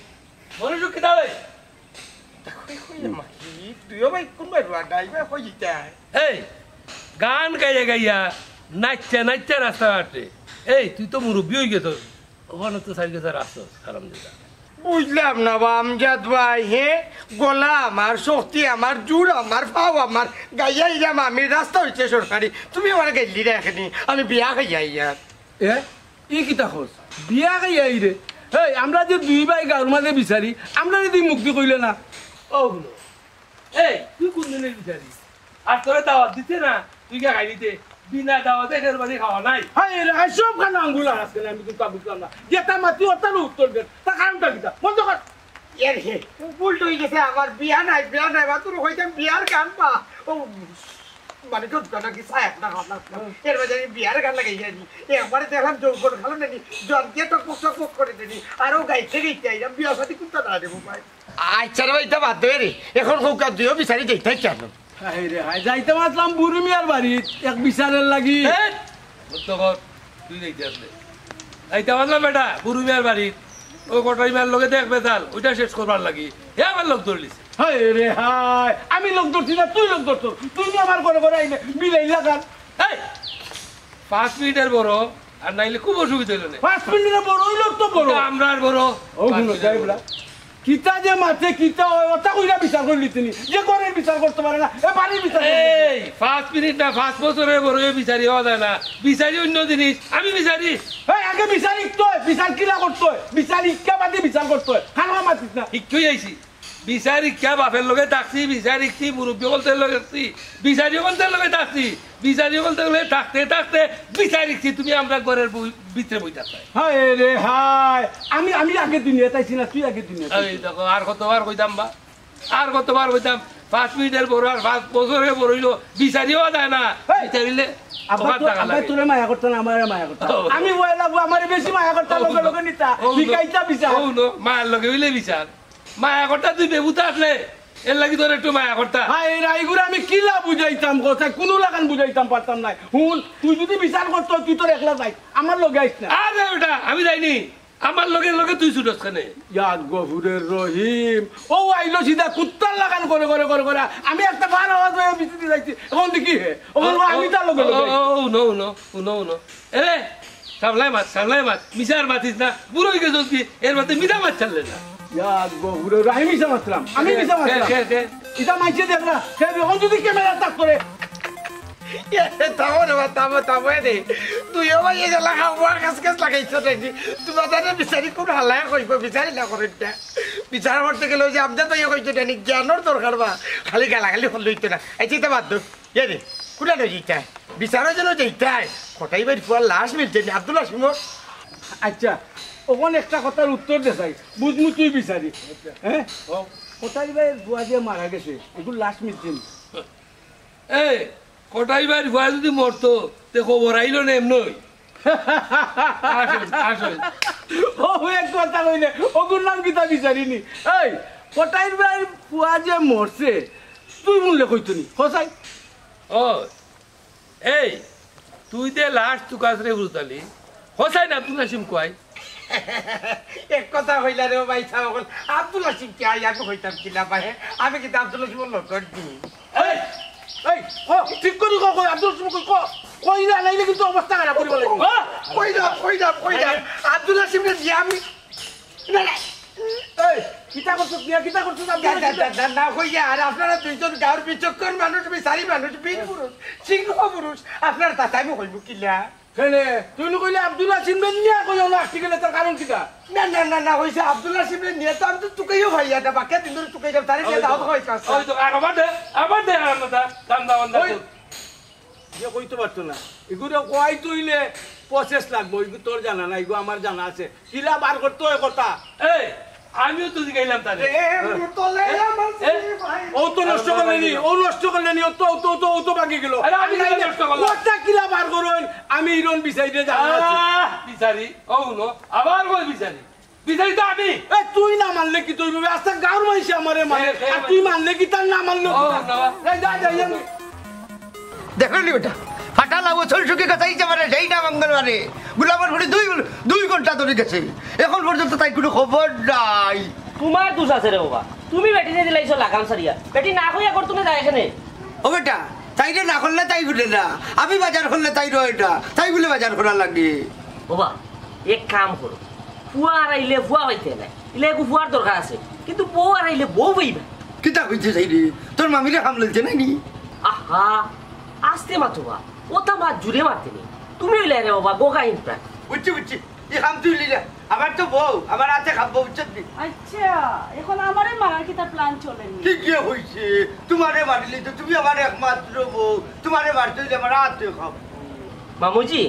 মনর সুখ কিতা রে? তা কই, কই, মা, কি? তুইও ভাই কোন ভাই রুয়া গাইবা, কই ইতা? এই, গান গাইয়া গাইয়া, নাচতে নাচতে রাস্তা ঘাটে। এই, তুই তো মুরব্বি অই গেছস। অখানো তো চাইর গেছে রাস্তা, হারামজাদা। বুঝলাম না বা আমজাদ ভাই, হে? গলা আমার, শক্তি আমার, জোর আমার, ফাও আমার, গাইয়া আইরাম আমি, রাস্তা অইছে সরকারি। তুমি আমারে গাইল্লায় রাখনি, আমি বিয়া খাইয়া আইয়ার। এ? ই কিতা কস? বিয়া খাইয়া আইরে? হেই, আমরা যে দুই ভাই গাঁওর মাঝে বিচারি, আমরারে দি মুক্তি কইলে না। ও হুনো। এই, তুই কোন দিনের বিচারি? আর তোরে দাওয়াত দিছে না, তুই গিয়া খাই নিতে। বিনা দাওয়াতে এর বাড়ি খাওয়া নাই। হায় রে, হায়, সব খানা আঙ্গুল আর আজকে আমি কিন্তু বুঝলাম না। যেটা মাতি ওটার উত্তর দে। তা কারণটা কিতা? বন্ধ কর। এর হে, ভুল অই গেছে আমার, বিয়া নাই, বিয়া নাই, বা তোর কইতাম বিয়ার গান বা। ও, মানে, তো গান কি চায় আপনার, আপনার, এর মাঝে আমি বিয়ার গান লাগাই যাইনি। একবারে দেখলাম যৌবন খালো নানি, জোয়ান দিয়ে টকবক টকবক করে দেনি। আরো গাইতে গাইতে আইলাম, বিয়া শাদি কোনটা না দেবো ভাই? আচ্ছা রে ভাই, ইতা বাদ দে রে। এখন কউক্কা দুইও বিচারি যাইতায় কেনে? হায় রে হায়, যাইতাম আছলাম বুরু মিয়ার বাড়িত এক বিচারের লাগি। এই, বন্ধ কর, তুই যাইতে আছলে। যাইতাম আছলাম বেটা, বুরু মিয়ার বাড়িত। ও কটাই মিয়ার লগে দেখ বেতাল, ওইটা শেষ করবার লাগি। হে আমার লোক ধরলিছে। হায় রে হায়, আমি লোক ধরছি না, তুই লোক ধরছস। তুই নি আমার ঘরে ঘরে আইলে, মিলাইলা গান। এই, পাঁচ মিনিটের বড়, আর নাইলে খুব অসুবিধা অইলো নে। পাঁচ মিনিটের বড় অইলো তো বড়। ইটা আমরার বড়। ও, হুনো, পাঁচ মিনিটের সাহেবরা, বড়। কিতা যে মাতে, কিতা অয়, ওটা কইরা বিচার করলি তুমি। যে ঘরের বিচার করতে পারে না, এ বাড়ির বিচার করতে পারে না। এই, পাঁচ মিনিট না, পাঁচ বছরের বড় অইয়া বিচারি অওয়া যায় না। বিচারি অইন্য জিনিস, আমি বিচারি। এই, আগে বিচার হিকতে অয়, বিচার কিলা করতে অয়, বিচার হিকা বাদে বিচার করতে অয়। খান খান মাতিস না। হিকিয়া আইছি। বিচার হিকিয়া বাপের লগে থাকছি, বিচার হিকছি, মুরব্বি অকলর লগে থাকছি, বিচারি অকলর লগে থাকছি, বিচারি অকলর লগে থাকতে থাকতে বিচার হিকছি, তুমি আমরার ঘরের বই-, ভিতরে বই থাকতায়। হায় রে হায়, আমি, আমি আগে দুনিয়াত আইছি না, তুই আগে দুনিয়াত এই আইছস। দেখো, আর কতবার কইতাম বা, আর কতবার কইতাম, পাঁচ মিনিটের বড় আর পাঁচ বছরের বড় অইলো, বিচারি অওয়া যায় না। এই, বিচারিলে আব্বা, ওখান তো, টাকা আব্বা লাগে। তোরে মায়া করতো না, আমারে মায়া করতো। ও। আমি বয়লা বউ, আমারে বেশি মায়া করতো, ও, লগে ও, লগে নিতা, ও, ও, শিখাইতা বিচার। ও, ও, মায়ের লগে অইলে বিচার। মায়া করতা তুই বেবুতা আছলে, এর লাগি তোর একটু মায়া করতা। হায় রে, ইগুরে আমি কিলা বুঝাইতাম, কথা কুনু লাখান বুঝাইতাম পারতাম নায়। হুন, তুই যদি বিচার করতে অয়, তুই তোর একলা যাইস, আমার লগে আইস না। আরে বেটা, আমি যাইনি। আমার লগে লগে তুই ছুটস কেনে? ইয়া গফুরের রহিম, ও আইলো সিধা কুত্তার লাখান করে করে করে করে। আমি একটা বার আওয়াজ পাইয়া বিচি দি যাইছি, এখন দেখি হে, ও বলবো আমি তার লগে লগে। ও, ও, ও, no, no, ও, no, no। এরে, সামলাই মাত, সামলাই মাত, মিছা আর মাতিস না, বুড়ো অই গেছস কি, এর মাঝে মিছা মাত ছাড়লে না। ইয়া গফুরের রহিম, মিছা মাতলাম, আমি মিছা মাতলাম। কে, কে? ইটা মাইছে দেখ না, কে এখন যদি ক্যামেরা তাক করে। এ, থামো রে বা, থামো, থামো, এ রে। তুই আমার এই জ্বালা খাওয়া কাজ কাজ লাগাইছ নাকি? তোমার তাহলে বিচারি কোন হালায় কইব, বিচারি না করেন না। বিচার করতে গেলে ওই যে আমজাদ ভাইয়া কইতো জানি, জ্ঞানর দরকার বা, খালি গালাগালি করলে হইতো না। এই চিন্তা বাদ দাও। এ রে, কুলা নই যেটা? বিচারও যেন যেটাই। কটাই ভাই ফুয়ার লাশ মিলছে নি, আব্দুল হাসিমর। আচ্ছা, ওখানে একটা কথার উত্তর দে চাই, বুঝমু তুই বিচারি। হ্যাঁ? কটাই ভাইয়ের ফুয়া যে মারা গেছে, এগুর লাশ মিলছে নি? এই, কটাই ভাইর ফুয়া যদি মরতো, তে খবর আইলো না এমনই। আসুন, আসুন। ও, এক কথা কইলে, ওগুর নাম কিতা বিচারি নি? এই, কটাই ভাইর ফুয়া যে মরছে, তুই মুল্লে কইতো নি, হোসাই? ও, এই, তুই দে লাশ তুকাস রে বুঝালি, হোসাই না তুই নাসিম কয়? এক কথা কইলা রে ভাই সাহেব, এখন আব্দুল হাসিম কে আই আমি কইতাম কিলা ভাই, আমি কিন্তু আব্দুল হাসিমর লোক করি। এই, এই, ক, ঠিক করি ক, কই আব্দুল হাসিম কই, ক, কই না, নাইলে কিন্তু অবস্থা খারাপ করিব লাগবো। ক। কই না, কই না, কই না। আব্দুল হাসিম রে দিয়া আমি, না, না। এই, কিতা করছস মিয়া, কিতা করছস আব্দুল না, না, হাসিম? না, না, না, কই না, আর আপনারা দুইজন গাঁওর বিচক্ষণ মানুষ, বিচারি মানুষ, বীর পুরুষ, সিংহ পুরুষ, আপনারা তাতে আমি কইব কিলা? কেনে? তুই নু কইলে আব্দুল হাসিম রে নিয়া কই অলা আটকি গেলে তার কারণ কিতা? না, না, না, না, কইছে আব্দুল হাসিম রে নিয়া তো আমি তো তুকাইও ভাই, এটা বাক্কা দিন ধরে তুকাই যাব, তারে নিয়া দাওয়াত খাওয়াইতে আসছে। ওই তো, আর আবার দে, আবার দে, আর আমরা দা-, দান্দা বান্দা ওই, কর। যে কইতে পারতো না। এগুলো কয় তুইলে process লাগবো, এগুলো তোর জানা না, এগুলো আমার জানা আছে। কিলা বার করতে হয় কথা। এই, আমিও তো জিগাইলাম তারে। এ, এ, মুতলে এ, আমার এ, ভাই। ও তো নষ্ট করলে নি, ও নষ্ট করলে নি, ও তো, ও তো, ও তো, ও তো বাকি গেল। আরে, আমি কিলা নষ্ট করলাম? ওটা কিলা বার করইন? আমি ইরন বিচারিরে জানা আছে। আহ, বিচারি, ও হুনো, আবার কই বিচারি? বিচারি তো আমি। এ, তুই না মানলে কি তুই বলবি? আচ্ছা, গাঁওর মাইনষে আমারে মানে, এ, এ, আর তুই মানলে কি তার না মানলে ও, কি তার? না। এই, যা, যা, যা। দেখলি বেটা, ফাটা লাউ ছল শুকি কথা ইচ্ছে পারে, সেই নাম আঙ্গন মারে। গুলামের ফুড়ি দুই, দুই ঘন্টা ধরে গেছে, এখন পর্যন্ত তাই কোনো খবর নাই। তোমার দোষ আছে রে বাবা, তুমি বেটিরে দিলাইছো লাগাম সারিয়া। বেটি না কইয়া কর তুমি যায় এখানে। ও বেটা, তাইরে না করলে তাই ঘুরে না, আমি বাজার করলে তাই রয় না, তাই বলে বাজার করা লাগে। বাবা, এক কাম করো, ফুয়া আরাইলে ফুয়া পাইতে নাই, ইলা একটু ফুয়ার দরকার আছে, কিন্তু বউ আরাইলে বউ পাইবা। কিতা কইতে চাই রে? তোর মামিরে খাম লইছে নাই নি? আহা, আস্তে মাতো বা, ওটা মা জুড়ে মারতে নেই। তুমি হইলে রে বাবা, গোগা ইনপ্রাণ। বুঝছি, বুঝছি, এই খাম তুই লিলে, আমার তো বউ, আমার হাতে খাবো, বুঝছত নি? আচ্ছা, এখন আমারে মারার কিতা plan চলেনি? ঠিকই হইছে, তোমারে মারিলি তো তুমি আমার একমাত্র বউ, তোমারে মারতে হইলে আমার হাতে খাবো। মামুজি,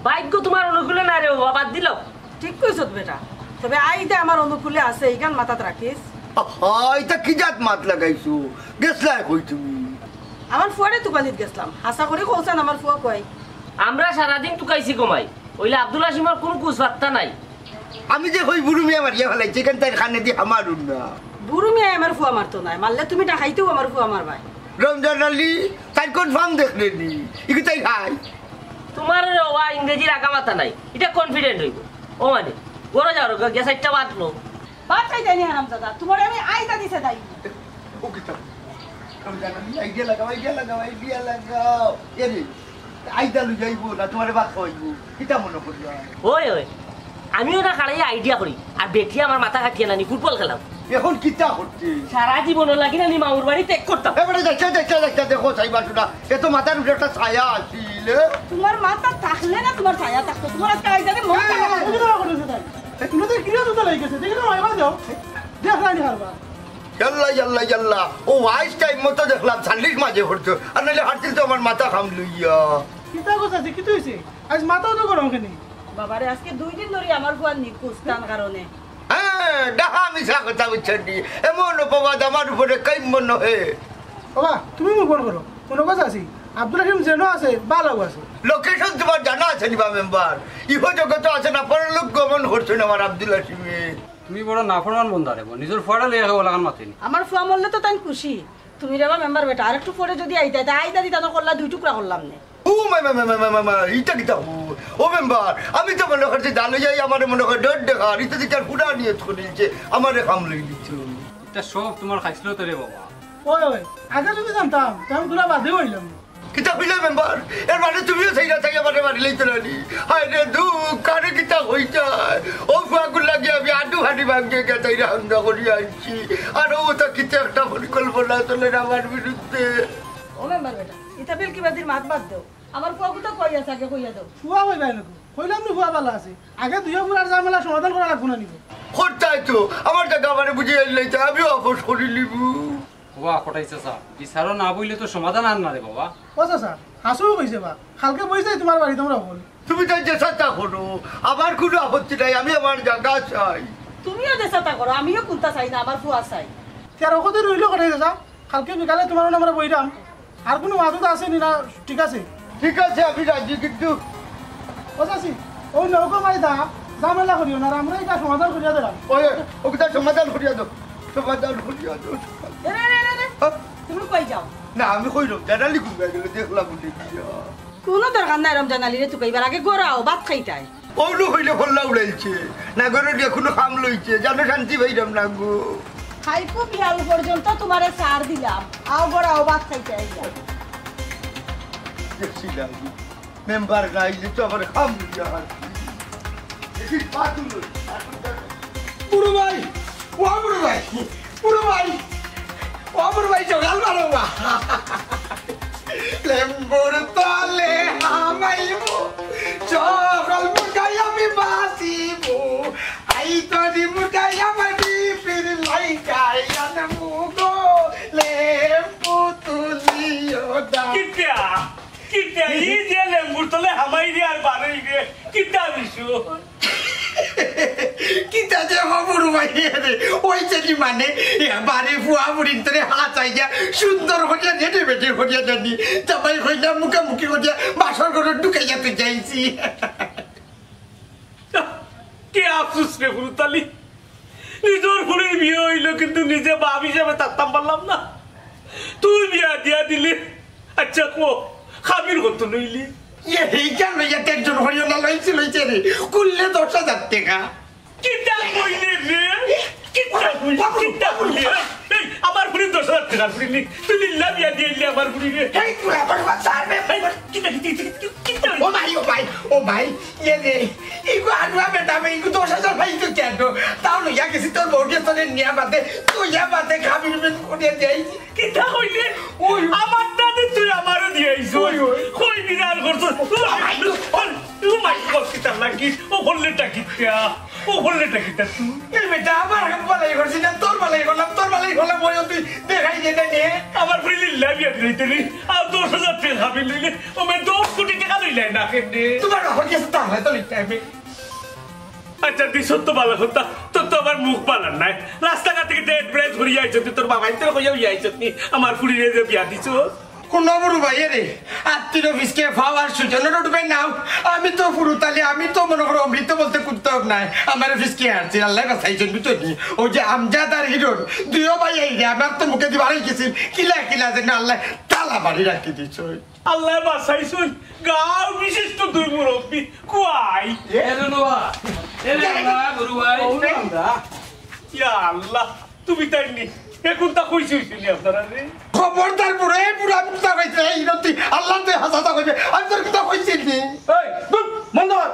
ভাগ্য তোমার অনুকূলে না রে বাবা, বাদ দিলাও। ঠিক কইছত বেটা, তবে আইদা আমার অনুকূলে আছে, এইখান মাথাত রাখিস। আহা, ইটা কি জাত মাত লাগাইছো? গেছলায় কই তুমি? আমার ফুয়ারে তুকানিত গেছলাম, হাছা করি কওছান আমার ফুয়া কই? আমরা সারাদিন তুকাইছি কমাই, অইলে আব্দুল হাসিমর কুনু কুছ বার্তা নাই। আমি যে কই বুরু মিয়া মারিয়া ফালাইছি, ইখান তাইর কানেদি হামারুম না। বুরু মিয়ায় আমার ফুয়া মারতো নায়, মারলে তুমি ডাকাইতেও আমার ফুয়া মারবায়। রমজান আলী, তাইর confirm দেখলে নি? ইগু তাইর হাই। তোমার রে ওবা ইংরেজির আগা মাথা নাই, ইটা confident অইবো। ও মানে, ঘরো যাও রে, গিয়া চাইরটা ভাত লও। ভাত খাইতায় নি হারামজাদা, তোমারে আমি আইদা দিছে তাই। ও কিতা? রমজান আলী, idea লাগাও, idea লাগাও, idea লাগাও। এ রে, আইদা লই যাইবো না, তোমারে ভাত খাওয়াইবো। কিতা মনে করিয়া? ওই, ওই, আমিও না খাড়াইয়া idea করি, আর বেটি আমার মাথা খাটিয়া নানি football খেলাম। এখন কিতা করতে? সারা জীবনর লাগি নানি মামুর বাড়ি ত্যাগ করতাম। এবারে দেখো, দেখো, দেখো, দেখো, চাইবা শোনা, এ তো মাথার উপরে একটা ছায়া আছিল। তোমার মাথা থাকলে না তোমার ছায়া থাকতো, তোমার আজকে আইদারে মন এ! থাকতো। তুমি তো কিরা জুতা লাগি গেছে, দেখি তো মাইবা যাও। দেখ রানি হারবা। ইয়াল্লা, ইয়াল্লা, ইয়াল্লা। ও wise time মতো দেখলাম, চল্লিশ মাঝে পড়ছো। আর নাইলে হারছিল তো আমার মাথা খাম লইয়া। কিতা কথা আছে, কিতা হইছে? আজ মাথাও তো গরম কেনে? বাবারে, আজকে দুই দিন ধরি আমার ফুয়া নিখোঁজ, তান কারণে। হ্যাঁ, ডাহা মিছা কথা বুঝছেন নি? এমন অপবাদ আমার উপরে কাম্য নহে। বাবা, তুমি মুখ বন্ধ করো। কোনো কথা আছে? আব্দুল হাকিম যেন আছে, ভালো আছে। Location তোমার জানা আছে নি বা মেম্বার? ইহ জগত আছে না, পরলোক গমন করছে না আমার আব্দুল হাকিমে। তুমি বড় নাফরমান বন্দা রে, নিজের ফুয়ারে লইয়া কেউ লাগান মাতে নি। আমার ফুয়া মরলে তো তাই খুশি। তুমি রে বা মেম্বার বেটা, আরেকটু পরে যদি আইতায়, তা আইদা দিতা না করলা, দুই টুকরা করলাম নে। ও মাই, মাই, মাই, মাই, মাই, মাই, মাই, ইটা কিতা হো? ও মেম্বার, আমি তো মনে করছি দালো যাই, আমারে মনে করে ডর দেখার, ইটা দিকে আর পুরা নিয়ত করিলছে, আমারে কাম লই দিত। ইটা সব তুমার খাইছলতে রে বাবা। ওই, ওই, আগে যদি জানতাম, তে আমি তোরা বাদে হইলাম। কিতা কইলা মেম্বার? এর মানে তুমিও চাইরা চাইয়া আমারে মারিলাইতে নানি? হায় রে দুঃখ, কারে কিতা কইতায়? ও ফুয়াগুর লাগি আমি আডু হাডি ভাঙ্গিয়া গিয়া তাইরে হামলা করিয়া আইছি। আর ও তো কিতা একটা পরিকল্পনা চলের আমার বিরুদ্ধে। ও মেম্বার বেটা, ইতা ভেলকিবাজির মাত বাদ দেও। আমার ফুয়াগু তো কই আছে, আগে কইয়া দেও। ফুয়া কই ভাই নাকি? কইলাম নি ফুয়া ভালা আছে। আগে দুইও বুড়ার ঝামেলা সমাধান করা লাগবো না নিব। করতায় তো, আমার জাগা আমারে বুঝিয়া আইলাইতে, আমিও আপস করিলিমু। ওয়া কটাই চাচা, বিচারো না বইলে তো সমাধান আর না রে বাবা। ও চাচা, হাসু কইছে বা, কালকে বই যাই তোমার বাড়ি তোমরা হল। তুমি তাই যে চাচা করো, আমার কোনো আপত্তি নাই, আমি আমার জাগা চাই। তুমিও যে চাচা করো, আমিও কুন্তা চাই না, আমার ফুয়া চাই। তেরো কত রইল কটাই চাচা, কালকে বিকালে তোমার আমরা বইরাম। আর কোনো মাথা আছে নি না? ঠিক আছে। ঠিক আছে, আমি রাজি, কিন্তু ও চাচি, ওই নৌকো মারি দা, ঝামেলা করিও না, আর আমরা এটা সমাধান করিয়া দিলাম। ওই, ওকে তার সমাধান করিয়া দাও, সমাধান করিয়া দাও। এ রে, রে, রে, রে। হ্যাঁ? তুমি কই যাও? না, আমি কই রমজান আলী ঘুমে গেলে দেখলাম উঠে গিয়া। কোনো দরকার নাই রমজান আলীরে তুকাইবার, আগে গড়াও, ভাত খাইতায়। অউলো কইলে ফল্লা উড়াইছে, না গরু দিয়া কোনো কাম লইছে, জানো শান্তি পাইলাম না গো। খাইকু বিয়াল পর্যন্ত তোমারে ছাড় দিলাম, আও গড়াও ভাত খাইতে আইয়া। দেখছি না আমি, মেম্বার না আইলে তো আবার কাম দিয়া আর কি। দেখি পাতুল, পাতুল। বুড়ো ভাই, ও বুড়ো ভাই, বুড়ো ভাই, ও বুড়ো ভাই, জগাল মারো বা। লেম্বুর তলে হামাইমু, জগাল মুখাই আমি বাসিমু। আই তরি মুখাই আমার বিপির লাইকাই আনমু গো, লেম্বু তুলিও দা। কিতা? কিতা? ই যে লেম্বুর তলে হামাই রে আর বারই রে, কিতা বিষয়? কিতা যে খবর ভাই রে, ওই যে কি মানে, এবারে ফুয়া বুড়ির তরে হাত আইয়া সুন্দর করিয়া রেডি বেডি করিয়া জানি, জামাই হইলাম মুখামুখি করিয়া বাসর ঘরে ঢুকাইয়া তো যাইছি। কি আফসোস রে ফুরুতালি, নিজর ফুরির বিয়া অইলো কিন্তু নিজে বাপ হিসাবে থাকতাম পারলাম না। তুই বিয়া দিয়া দিলে, আচ্ছা কো, খাবির কত লইলি? ইয়ে, এইখান লইয়া টেনশন করিও না, লইছি, লইছে রে। কুললে দশ হাজার টেকা। কিতা কইলে রে? কিতা কইলে? কিতা কইলে? এই, আমার ফুরি দশ হাজার টেকার ফুরি নি। তুই লিল্লা বিয়া দিয়া দিলে আমার ফুরি রে। এই, তুই আবার বাঁচার রে। এই, কিতা, কিতা, কিতা, কিতা, কিতা? ও ভাই, ও ভাই, ও ভাই, ইয়ে রে, ইগু আনুয়া বেটা, আমি ইগু দশ হাজার পাইতো কেন? তাও লইয়া গেছি তোর বউকে তোরে নিয়া বাদে, তুই ইয়া বাদে খাবির মেন করে দেই। কিতা কইলে? ওই। আমার দাদি তুই আমারও দিয়াইছ। ওই, ওই। কই বিরান করছ? ও মাই গড। ও মাই গড, কিতা লাগি? ও বললে টাকিতা? ও বললে টাকিতা তুই? এই বেটা, আমার বালাই করছি না, তোর বালাই করলাম, তোর বালাই করলাম, ওই তুই দেখাই দে না নে। আমার ফুরি লিল্লা বিয়া দিতে নি, আর দশ হাজার টেকা খাবির লইলে, ও মে দশ কোটি টেকা লইলে না কেনে? তোমার বাপর কাছে তাহলে তো লিখতে হবে। আচ্ছা, দিছত তো ভালা কথা, তোর তো আবার মুখ ভালা নাই। রাস্তাঘাট থাকি ডেড ব্রেড ঘুরিয়া আইছত, তোর বাবাই তো কইয়া হইয়া আইছত নি, আমার ফুরিরে যে বিয়া দিছত। কোন বুড়ো ভাই রে, আত্মীয় ফিসকে পাওয়ার সুজনের উঠবে নাও। আমি তো ফুরুতালি, আমি তো মনে করো অমৃত বলতে কুত্তাও নাই। আমার ফিসকে হারছি, আল্লাহ বাঁচাইছেন, বুঝছো নি? ওই যে আমজাদ আর হিরণ, দুইও ভাই এই রে, আমার তো মুখে দি বাড়াই গেছিল, কিলা কিলা যেন আল্লাহ তালা বাড়ি রাখি দিছ। আল্লাহ বাঁচাইছইন, গাঁও বিশিষ্ট দুই মুরব্বি, কুয়াই। এরে নোয়া, এরে নোয়া, গুরু ভাই। ও না। ইয়া আল্লাহ, তুমি তাই নি। এখন তা কইছি হইছি নি আপনারা রে? খবরদার বুড়ো, এই বুড়া মুক্তা কইছে, এই রতি, আল্লাহ তুই হাসাতা কইবে, আমি তোর কিতা কইছি নি? এই, ধুর, বন্ধ কর।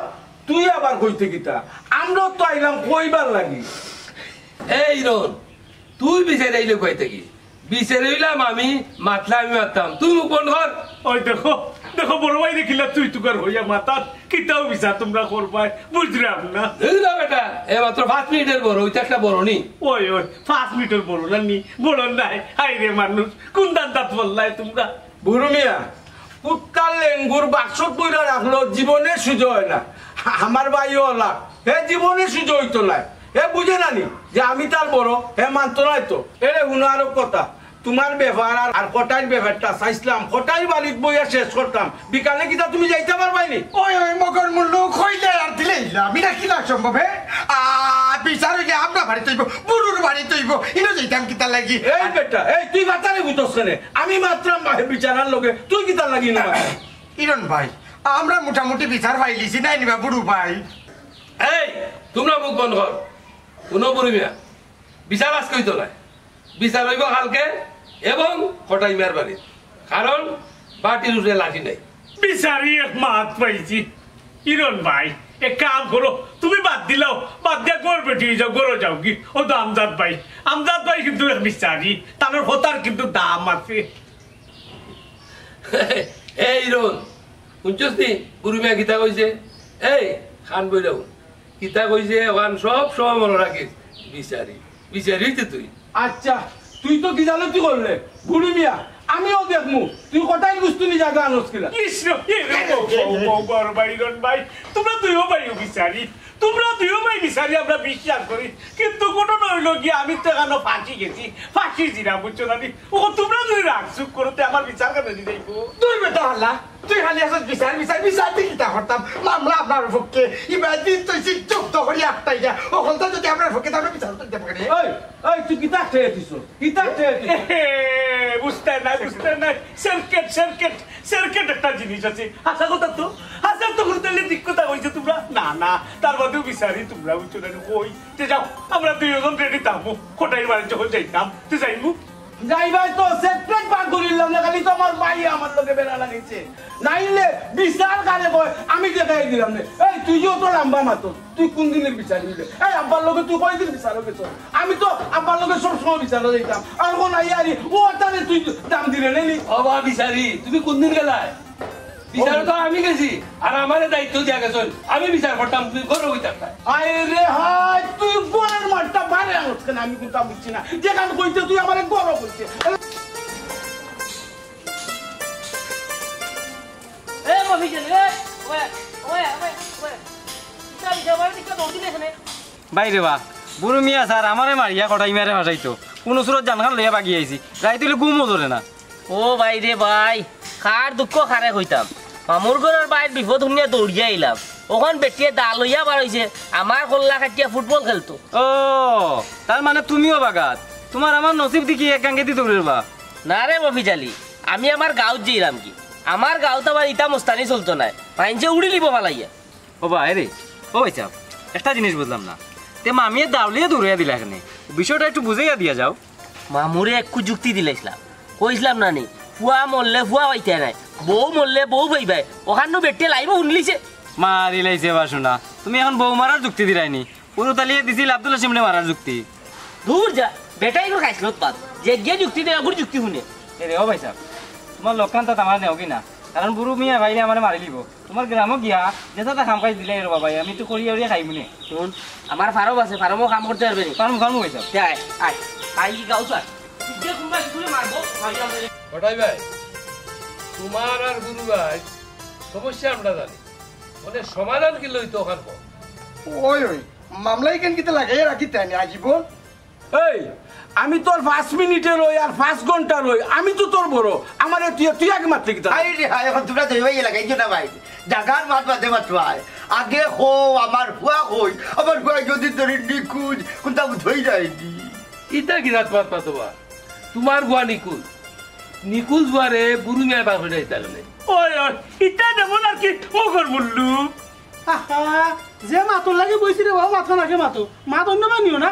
তুই আবার কইতে কিতা? আমরা তো আইলাম কইবার লাগি। এই রন, তুই বিচার আইলে কইতে কি? বিচার হইলাম আমি, মাতলে আমি মাততাম। তুই মুখ বন্ধ কর। ওই দেখো, দেখো বড় ভাই দেখিলা তুই তুকার হইয়া মাতাত, কিতাও বিচার তোমরা করবায়, বুঝলাম না। এই না বেটা, এ মাত্র পাঁচ মিনিটের বড়, ওইটা একটা বড় নি। ওই, ওই, পাঁচ মিনিটের বড় না নি, বড় নাই। হায় রে মানুষ, কোন ধান্দাত বললায় তোমরা? বুড়ো মিয়া, কুত্তার লেঙ্গুর বাক্সত বইরা রাখলো, জীবনে সুজা হয় না। আমার ভাইও ওলা, হে জীবনে সুজা হইতো না। হে বুঝে না নি যে আমি তার বড়, হে মানতো নাই তো। এরে হুনো আরো কথা, তোমার ব্যাপার আর, আর কটাইর ব্যাপারটা চাইছিলাম, কটাই বাড়িত বইয়া শেষ করতাম। বিকালে কিতা তুমি যাইতে পারবাই নি? ওই, ওই মগর মুল্লু কইলে আর দিলে ইলা, আমি রাখি না সম্ভব, হে? আ, বিচার হইলে আমরা বাড়িত হইব, বুড়ুর বাড়িত হইব, ইনো যাইতাম কিতা লাগি? এই বেটা, এই তুই মাতারে গুতস কেনে? আমি মাতরাম বা-, বিচারার লগে, তুই কিতা লাগি না? ইরন ভাই, আমরা মোটামুটি বিচার পাইলিছি নায় নি বা বুরু ভাই? এই, তুমরা মুখ বন্ধ কর। হুনো বুরু মিয়া, বিচার আইজকে অইতো নায়, বিচার অইবো কাইলকে এবং কটাই মিয়ার বাড়িত, কারণ বাটির উপরে লাঠি নাই। বিচারি এক মাত পাইছি। ইরন ভাই, এক কাম করো, তুমি বাদ দিলাও, বাদ দিয়া ঘর বেটি অই যাও, ঘরো যাওগি। ও তো আমজাদ ভাই, আমজাদ ভাই কিন্তু এক বিচারি, তার কথার কিন্তু দাম আছে। এই ইরন, হুনছস নি বুরু মিয়া কিতা কইছে? এই, কান বইরাও, কিতা কইছে অখান সব সময় মনো রাখিস। বিচারি, বিচারি অইতে তুই। আচ্ছা, তুই তো কিজালতি করলে, বুরু মিয়া, আমিও দেখমু, তুই কটাই গুস্তুনি জাগা আনস কিলা। ইস রে, এ রে, বউ, বউ, বউ, বড় ভাই, ইরন ভাই, তুমরা দুইও ভাই বিচারি, তুমরা দুইও ভাই বিচারি আমরা বিশ্বাস করি, কিন্তু ঘটনা অইলো গিয়া আমি তো এখানো ফাঁসি গেছি, ফাঁসি জিরা বুঝছো না নি? ও তুমরা যদি রাগ সুখ করো, তে আমার বিচার কেনে দি যাইবো? তুই বেটা হালা, তুই খালি আছস বিচার, বিচার, বিচার দি কিতা করতাম? মামলা আপনার পক্ষে, ইবার দিন তুই সিট চুপ তো করি আটটাই যা, ও হলতা যদি আপনার পক্ষে, তাহলে বিচার করতে পারে। ওই, ওই, তুই কিতা খেয়ে দিছ? কিতা খেয়ে দিছ? এ, বুঝতে নাই, বুঝতে নাই। সেরকেট, সেরকেট, সেরকেট একটা জিনিস আছে। হাছা কথা তো, হাছা তো করতে হলে ঠিক কথা কইছো তুমরা। না, না, তার বাদেও বিচারি তুমরা বুঝছো না, কই? তে যাও, আমরা দুইজন রেডি থাকবো। কটাইর বাড়ি যখন যাইতাম, তে যাইমু। যাইবায় তো, সেরকেট বার করিলাম না, খালি তো আমার ভাই আমার লগে বেড়া লাগাইছে। নাইলে বিচার কারে কয়, আমি দেখাই দিলাম নে। এই, তুইও তো লম্বা মাতস। তুই কোন দিনের বিচার নিলে? এই আব্বার লগে তুই কয়দিন বিচারো গেছস? আমি তো আব্বার লগে সব সময় বিচারো যাইতাম। আর কোন আইয়া আরি ও তারে তুই দাম দিলে নেনি? ও বা বিচারি, তুমি কোন দিন গেলায়? বিচারো তো আমি গেছি, আর আমারে দায়িত্ব দিয়া গেছইন, আমি বিচার করতাম, তুমি ঘরো বই থাকতায়। আয় রে হায়, তুই ঘরের মাঠটা বারে আনছ কেনে? আমি কোনটা বুঝছি না। যেখান কইতে তুই আমারে ঘরো কইতে। এ মফিজল, এ, ওয়ে, ওয়ে, ওয়ে, ওয়ে। ইটা, ইটা, ওয়ে, ইটা দৌড় দিলে এখানে। ভাই রে বা, বুরু মিয়া স্যার আমারে মারিয়া কটাই মিয়ারে ফাঁসাইতো। কুনু সুরত জানখান লইয়া বাগি আইছি। রাইত অইলে ঘুমও ধরে না। ও ভাই রে ভাই, কার দুঃখ কারে কইতাম। মামুর ঘরর ভাইর বিপদ হুনিয়া দৌড়িয়া আইলাম। অখন বেটিয়ে দা লইয়া বার অইছে, আমার কল্লা কাটিয়া ফুটবল খেলতো। ও, তার মানে তুমিও বাগাত। তুমার আমার নসিব দেখি এক গাঙ্গেদি দৌড়ের বা। না রে মফিজ আলী, আমি আমার গাঁওত যাইরাম কি? আমার গাঁওত আবার ইতা মস্তানি চলতো নায়, মাইনষে উড়িলিবো ফালাইয়া। ও ভাই রে, ও ভাই সাহেব, একটা জিনিস বুঝলাম না, তে মামিয়ে দাউলিয়ে দৌড়াইয়া দিলা কেনে? বিষয়টা একটু বুঝাইয়া দিয়া যাও। মামুরে একটু যুক্তি দিলাইছলাম, কইছলাম না নি, ফুয়া মরলে ফুয়া পাইতায় নায়, বউ মরলে বউ পাইবায়, অখানো বেটিয়ে লাইবো হুনলিছে। মারিলাইছে বা শোনা, তুমি এখন বউ মারার যুক্তি দিরায়নি, ফুরুতালিয়ে দিছিল আব্দুল হাসিমরে মারার যুক্তি। দূর যা, বেটাইগুর খাইছলত বাদ। যে গিয়া যুক্তি দেয়, ওগুর যুক্তি হুনে। এ রে, ও ভাই সাহেব, তুমার লক্ষান তো তামার নেও কি না? কারণ বুরু মিয়া ভাইরে আমারে মারিলিবো। তুমার গ্রামো গিয়া যেতা তা কাম কাজ দিলাই রে বাবা, আমি তো করিয়া উড়িয়া খাইমু নে। হুন, আমার ফার্ম আছে, ফার্মো কাম করতে পারবে নি? ফার্ম, ফার্ম ভাই সাহেব। তে আয়, আয়, আয় কি গাঁও স্যার? যে কুনবা স্কুলে মারবো, মারি আমরা। কটাই ভাই, তুমার আর বুরু ভাইর সমস্যা আমরা জানি। মানে সমাধান কিলা অইতো অখান কও। ওই, ওই, মামলা ইখান কিতা লাগাইয়া রাখিতায় নি আজীবন? এই, আমি তোর পাঁচ মিনিটে লই আর পাঁচ ঘন্টা লই, আমি তো তোর বড়, আমারে তুই, তুই আগে মাতলে কিতা? হায় রে হায়, এখন তুমরা দুই ভাইয়ে লাগাইছো না ভাই, জাগার মাত বাদে মাতবায়। আগে কও, আমার ফুয়া কই, আমার ফুয়া যদি ধরি নিখোঁজ, কুনতা বুঝ অই যায়নি। ইতা কিতা মাত মাতো বা? তুমার ফুয়া নিখোঁজ? নিখোঁজ ফুয়ারে বুরু মিয়ায় বার করি আইতা কেনে? ওই, ওই, ইতা যেমন আর কি মগর মুল্লু। আহা, যে মাতর লাগি বইছি রে বাবা, মাত খান আগে মাতো। মাত অন্য বানিও না।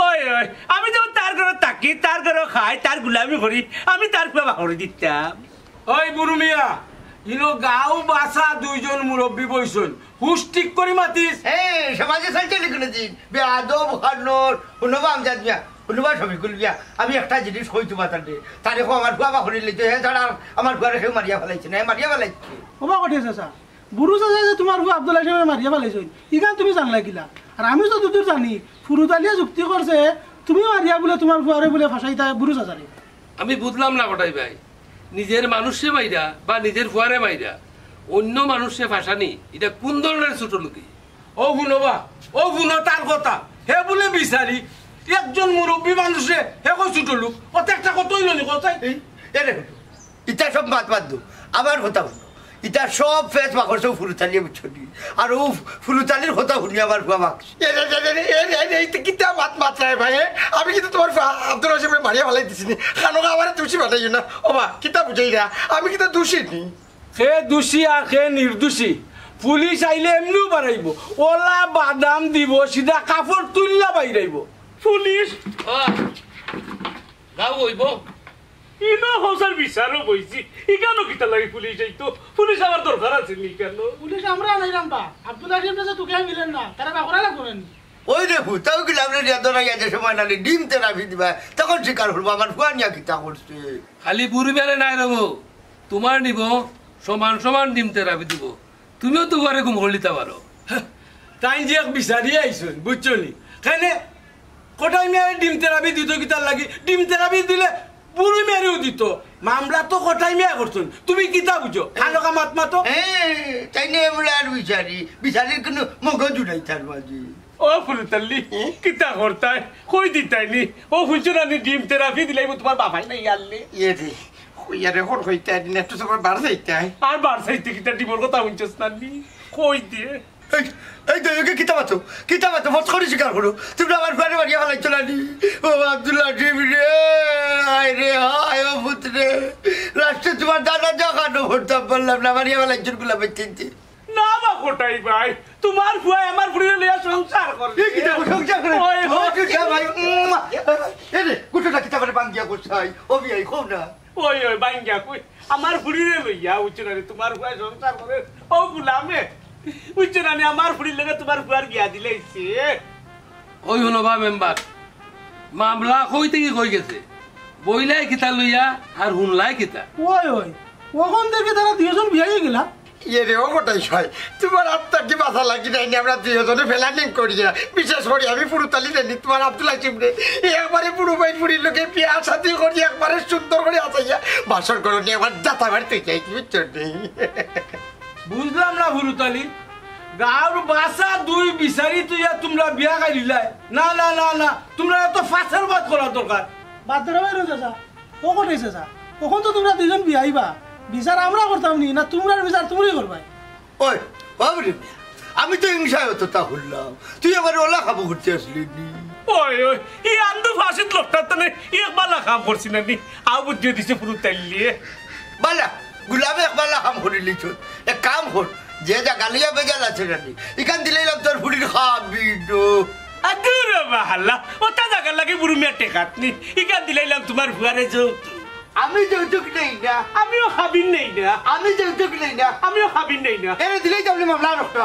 ওই, ওই, আমি যেমন তার ঘরো থাকি, তার ঘরো খাই, তার গুলামি করি, আমি তার ফুয়া বার করি দিতাম। ওই বুরু মিয়া, ইনো গাঁও বাসা দুইজন মুরব্বি বইছইন, হুশ ঠিক করি মাতিস। এই, সমাজে চলছে নি কুনুদিন? বেয়াদব খানোর, হুনবা আমজাদ মিয়া, হুনবা শফিকুল মিয়া, আমি একটা জিনিস কই তুমার তারে, তারে কও আমার ফুয়া বার করি লইতো, হে ছাড়া আর আমার ফুয়ারে কেউ মারিয়া ফালাইছে না, হে মারিয়া ফালাইছে। ওবা কঠিন চাচা, বুরু চাচায় যে তুমার ফুয়া আব্দুল হাসিমরে মারিয়া ফালাইছইন, ইখান তুমি জানলায় কিলা? আর আমি যতদূর জানি, ফুরুতালিয়ে যুক্তি করছে, তুমি মারিয়া বুলে তুমার ফুয়ারে বুলে ফাঁসাইতায় বুরু চাচারে। আমি বুঝলাম না কটাই ভাই, নিজের মানুষরে মাইরা বা নিজের ফুয়ারে মাইরা অন্য মানুষরে ফাঁসানি, ইটা কুন ধরনের ছোটলোকি? ও হুনো বা, ও হুনো তার কথা, হে বুলে বিচারি, একজন মুরব্বি মানুষরে হে কয় ছোটলোক, অতে একটা কথা অইলো নি, কথা? এই, এরে হুনো, ইতা সব মাত বাদ দেও, আমার কথা হুনো। ইতা সব ফেস মাকড়সা ফুরুতালিয়ে বুঝছো নি? আর অউ ফুরুতালির কথা হুনি আমার ফুয়া মাকছে। এরে, এরে, এরে, এরে, এরে, ইতা কিতা মাত মাতরায় ভাই, এ? আমি কিতা তুমার ফা-, আব্দুল হাসিমরে মারিয়া ফালাই দিছি নি? খানোকা আমারে দোষী বানাইও না। ও বা, কিতা বুঝাইরা? আমি কিতা দোষী নি? কে দোষী আর কে নির্দোষী, পুলিশ আইলে এমনেউ বাড়াইবো। ওলা বাদাম দিবো, সিধা কাপড় তুললা বাইরাইবো। পুলিশ? যাও অইবো। ইনো হসার বিচারও বইছি। ইখানো কিতা লাগি পুলিশ আইতো? পুলিশ আমার দরকার আছে নি কেন? পুলিশ আমরা আনাইলাম বা। আব্দুল হাকিম যে তুকে মিলেন না, তারা বাকুড়া লাগবো না নি? ওই দেখো, তাও কি লাভরে দিয়া ধরাইয়া যে সময় নানি ডিম তেরাপি দিবা, তখন স্বীকার করবো আমার ফুয়া নিয়া কিতা করছে। খালি বুড়ি মেরে নাই রবো, তোমার নিব, সমান সমান ডিম তেরাপি দিব। তুমিও তো ঘরে ঘুম হলিতা পারো। তাই যে এক বিচারি আইছইন, বুঝছো নি? কেনে কটাই মিয়ারে ডিম তেরাপি দিত কিতার লাগি? ডিম তেরাপি দিলে বুড়ি মেরেও দিত। মামলা তো কটাই মিয়া করছইন, তুমি কিতা বুঝো? খানো কামাত মাতো। হ্যাঁ, তাই নিয়ে আমরা আর বিচারি, বিচারির কোনো মগজ উঠাই তার মাঝে। ও ফুলতাল্লি, কিতা করতায়? কই দিতায়নি? ও ফুলছো না নি, ডিম তেরাপি দিলাইবো তোমার বাবাই নাই আনলে। ইয়ে রে, ইয়ারে হর হইতায় নি, একটু তোমার বার যাইতায়। আর বার চাইতে কিতা ডিমর কথা হুনছস না নি? কই দে। এই, এই তো, একে কিতা মাতো? কিতা মাতো? ফট করি স্বীকার করো। তুমি আমার ঘরে বাড়িয়ে ফালাইছো না নি? ও আব্দুল্লাহ টিভি রে, আয় রে, হায় ও পুত রে। লাস্টে তোমার দাদা যা কাণ্ড করতাম পারলাম না, বাড়িয়ে ফালাইছো গুলা বেচিনতে। না বা কটাই ভাই, তোমার ফুয়ায় আমার ফুড়িরে লইয়া সংসার করে। এই কিতা করে সংসার করে? ওই, ও ওই। চুটিয়া ভাই, উম, এ রে, গুটোটা কিতা করে বাঙ্গিয়া করছাই? ও বিয়াই, কও না। ওই, ওই, বাঙ্গিয়া কই? আমার ফুড়িরে লইয়া, বুঝছো না রে, তোমার ফুয়ায় সংসার করে। ও গুলামে, বুঝছো না রে, আমার ফুড়ির লগে তোমার ফুয়ার বিয়া দিলাইছে। ওই হুনো বা মেম্বার, মামলা কই থাকি কই গেছে? বইলাই কিতা লইয়া আর হুনলাই কিতা? ওই, ওই, অখন দেখি তারা দুইজন বিয়াই গেলা। ইয়ে রে, ও কটাই ছয়, তোমার আত্মার কি বাসা লাগি নাই নি? আমরা দুইজনে প্ল্যানিং করিয়া, বিশেষ করি আমি ফুরুতালি রে নি, তোমার আব্দুল হাকিম রে, এ একবারে বুড়ো ভাই বুড়ির লগে বিয়া শাদি করি, একবারে সুন্দর করি আসাইয়া বাসর করো নি, একবার দাতা বাড়িতে যাই, বুঝছো নি? বুঝলাম না ফুরুতালি, গাঁওর বাসা দুই বিচারি তুইয়া তোমরা বিয়া খাইলিলাই। না, না, না, না, তোমরা এত ফাঁসের বাদ করার দরকার। বাদ ধরো ভাই রোজা যা, ও কটাই চাচা, অখন তো তোমরা দুইজন বিয়াইবা, বিচার আমরা করতাম নি, না তোমরার বিচার তুমরাই করবায়? ওই, বাবরে মিয়া, আমি তো হিংসায় অতটা করলাম, তুই আবার ওলা খাবো করতে আসলি নি। ওই, ওই, ই আন্দু ফাঁসিত লোকটা তো নেই, ই এক বালা কাম করছি না নি, আও বুদ্ধি দিছে ফুরুতাল্লিয়ে। বালা, গুলামে এক বালা কাম করিলিছ, এক কাম কর, যে জাগা লইয়া বেজাল আছে না নি, ইখান দিলাইলাম তোর ফুড়ির খাবি নো। আদুরে বাহাল্লা, ওটা জাগার লাগি বুড়ো মিয়া টেকাত নি, ইখান দিলাইলাম তোমার ফুয়ারে যৌতুক। আমি যৌতুক নেই না। আমিও খাবির নেই না। আমি যৌতুক নেই না। আমিও খাবির নেই না। এরে দিলেই তো আপনি মামলা রক্ত।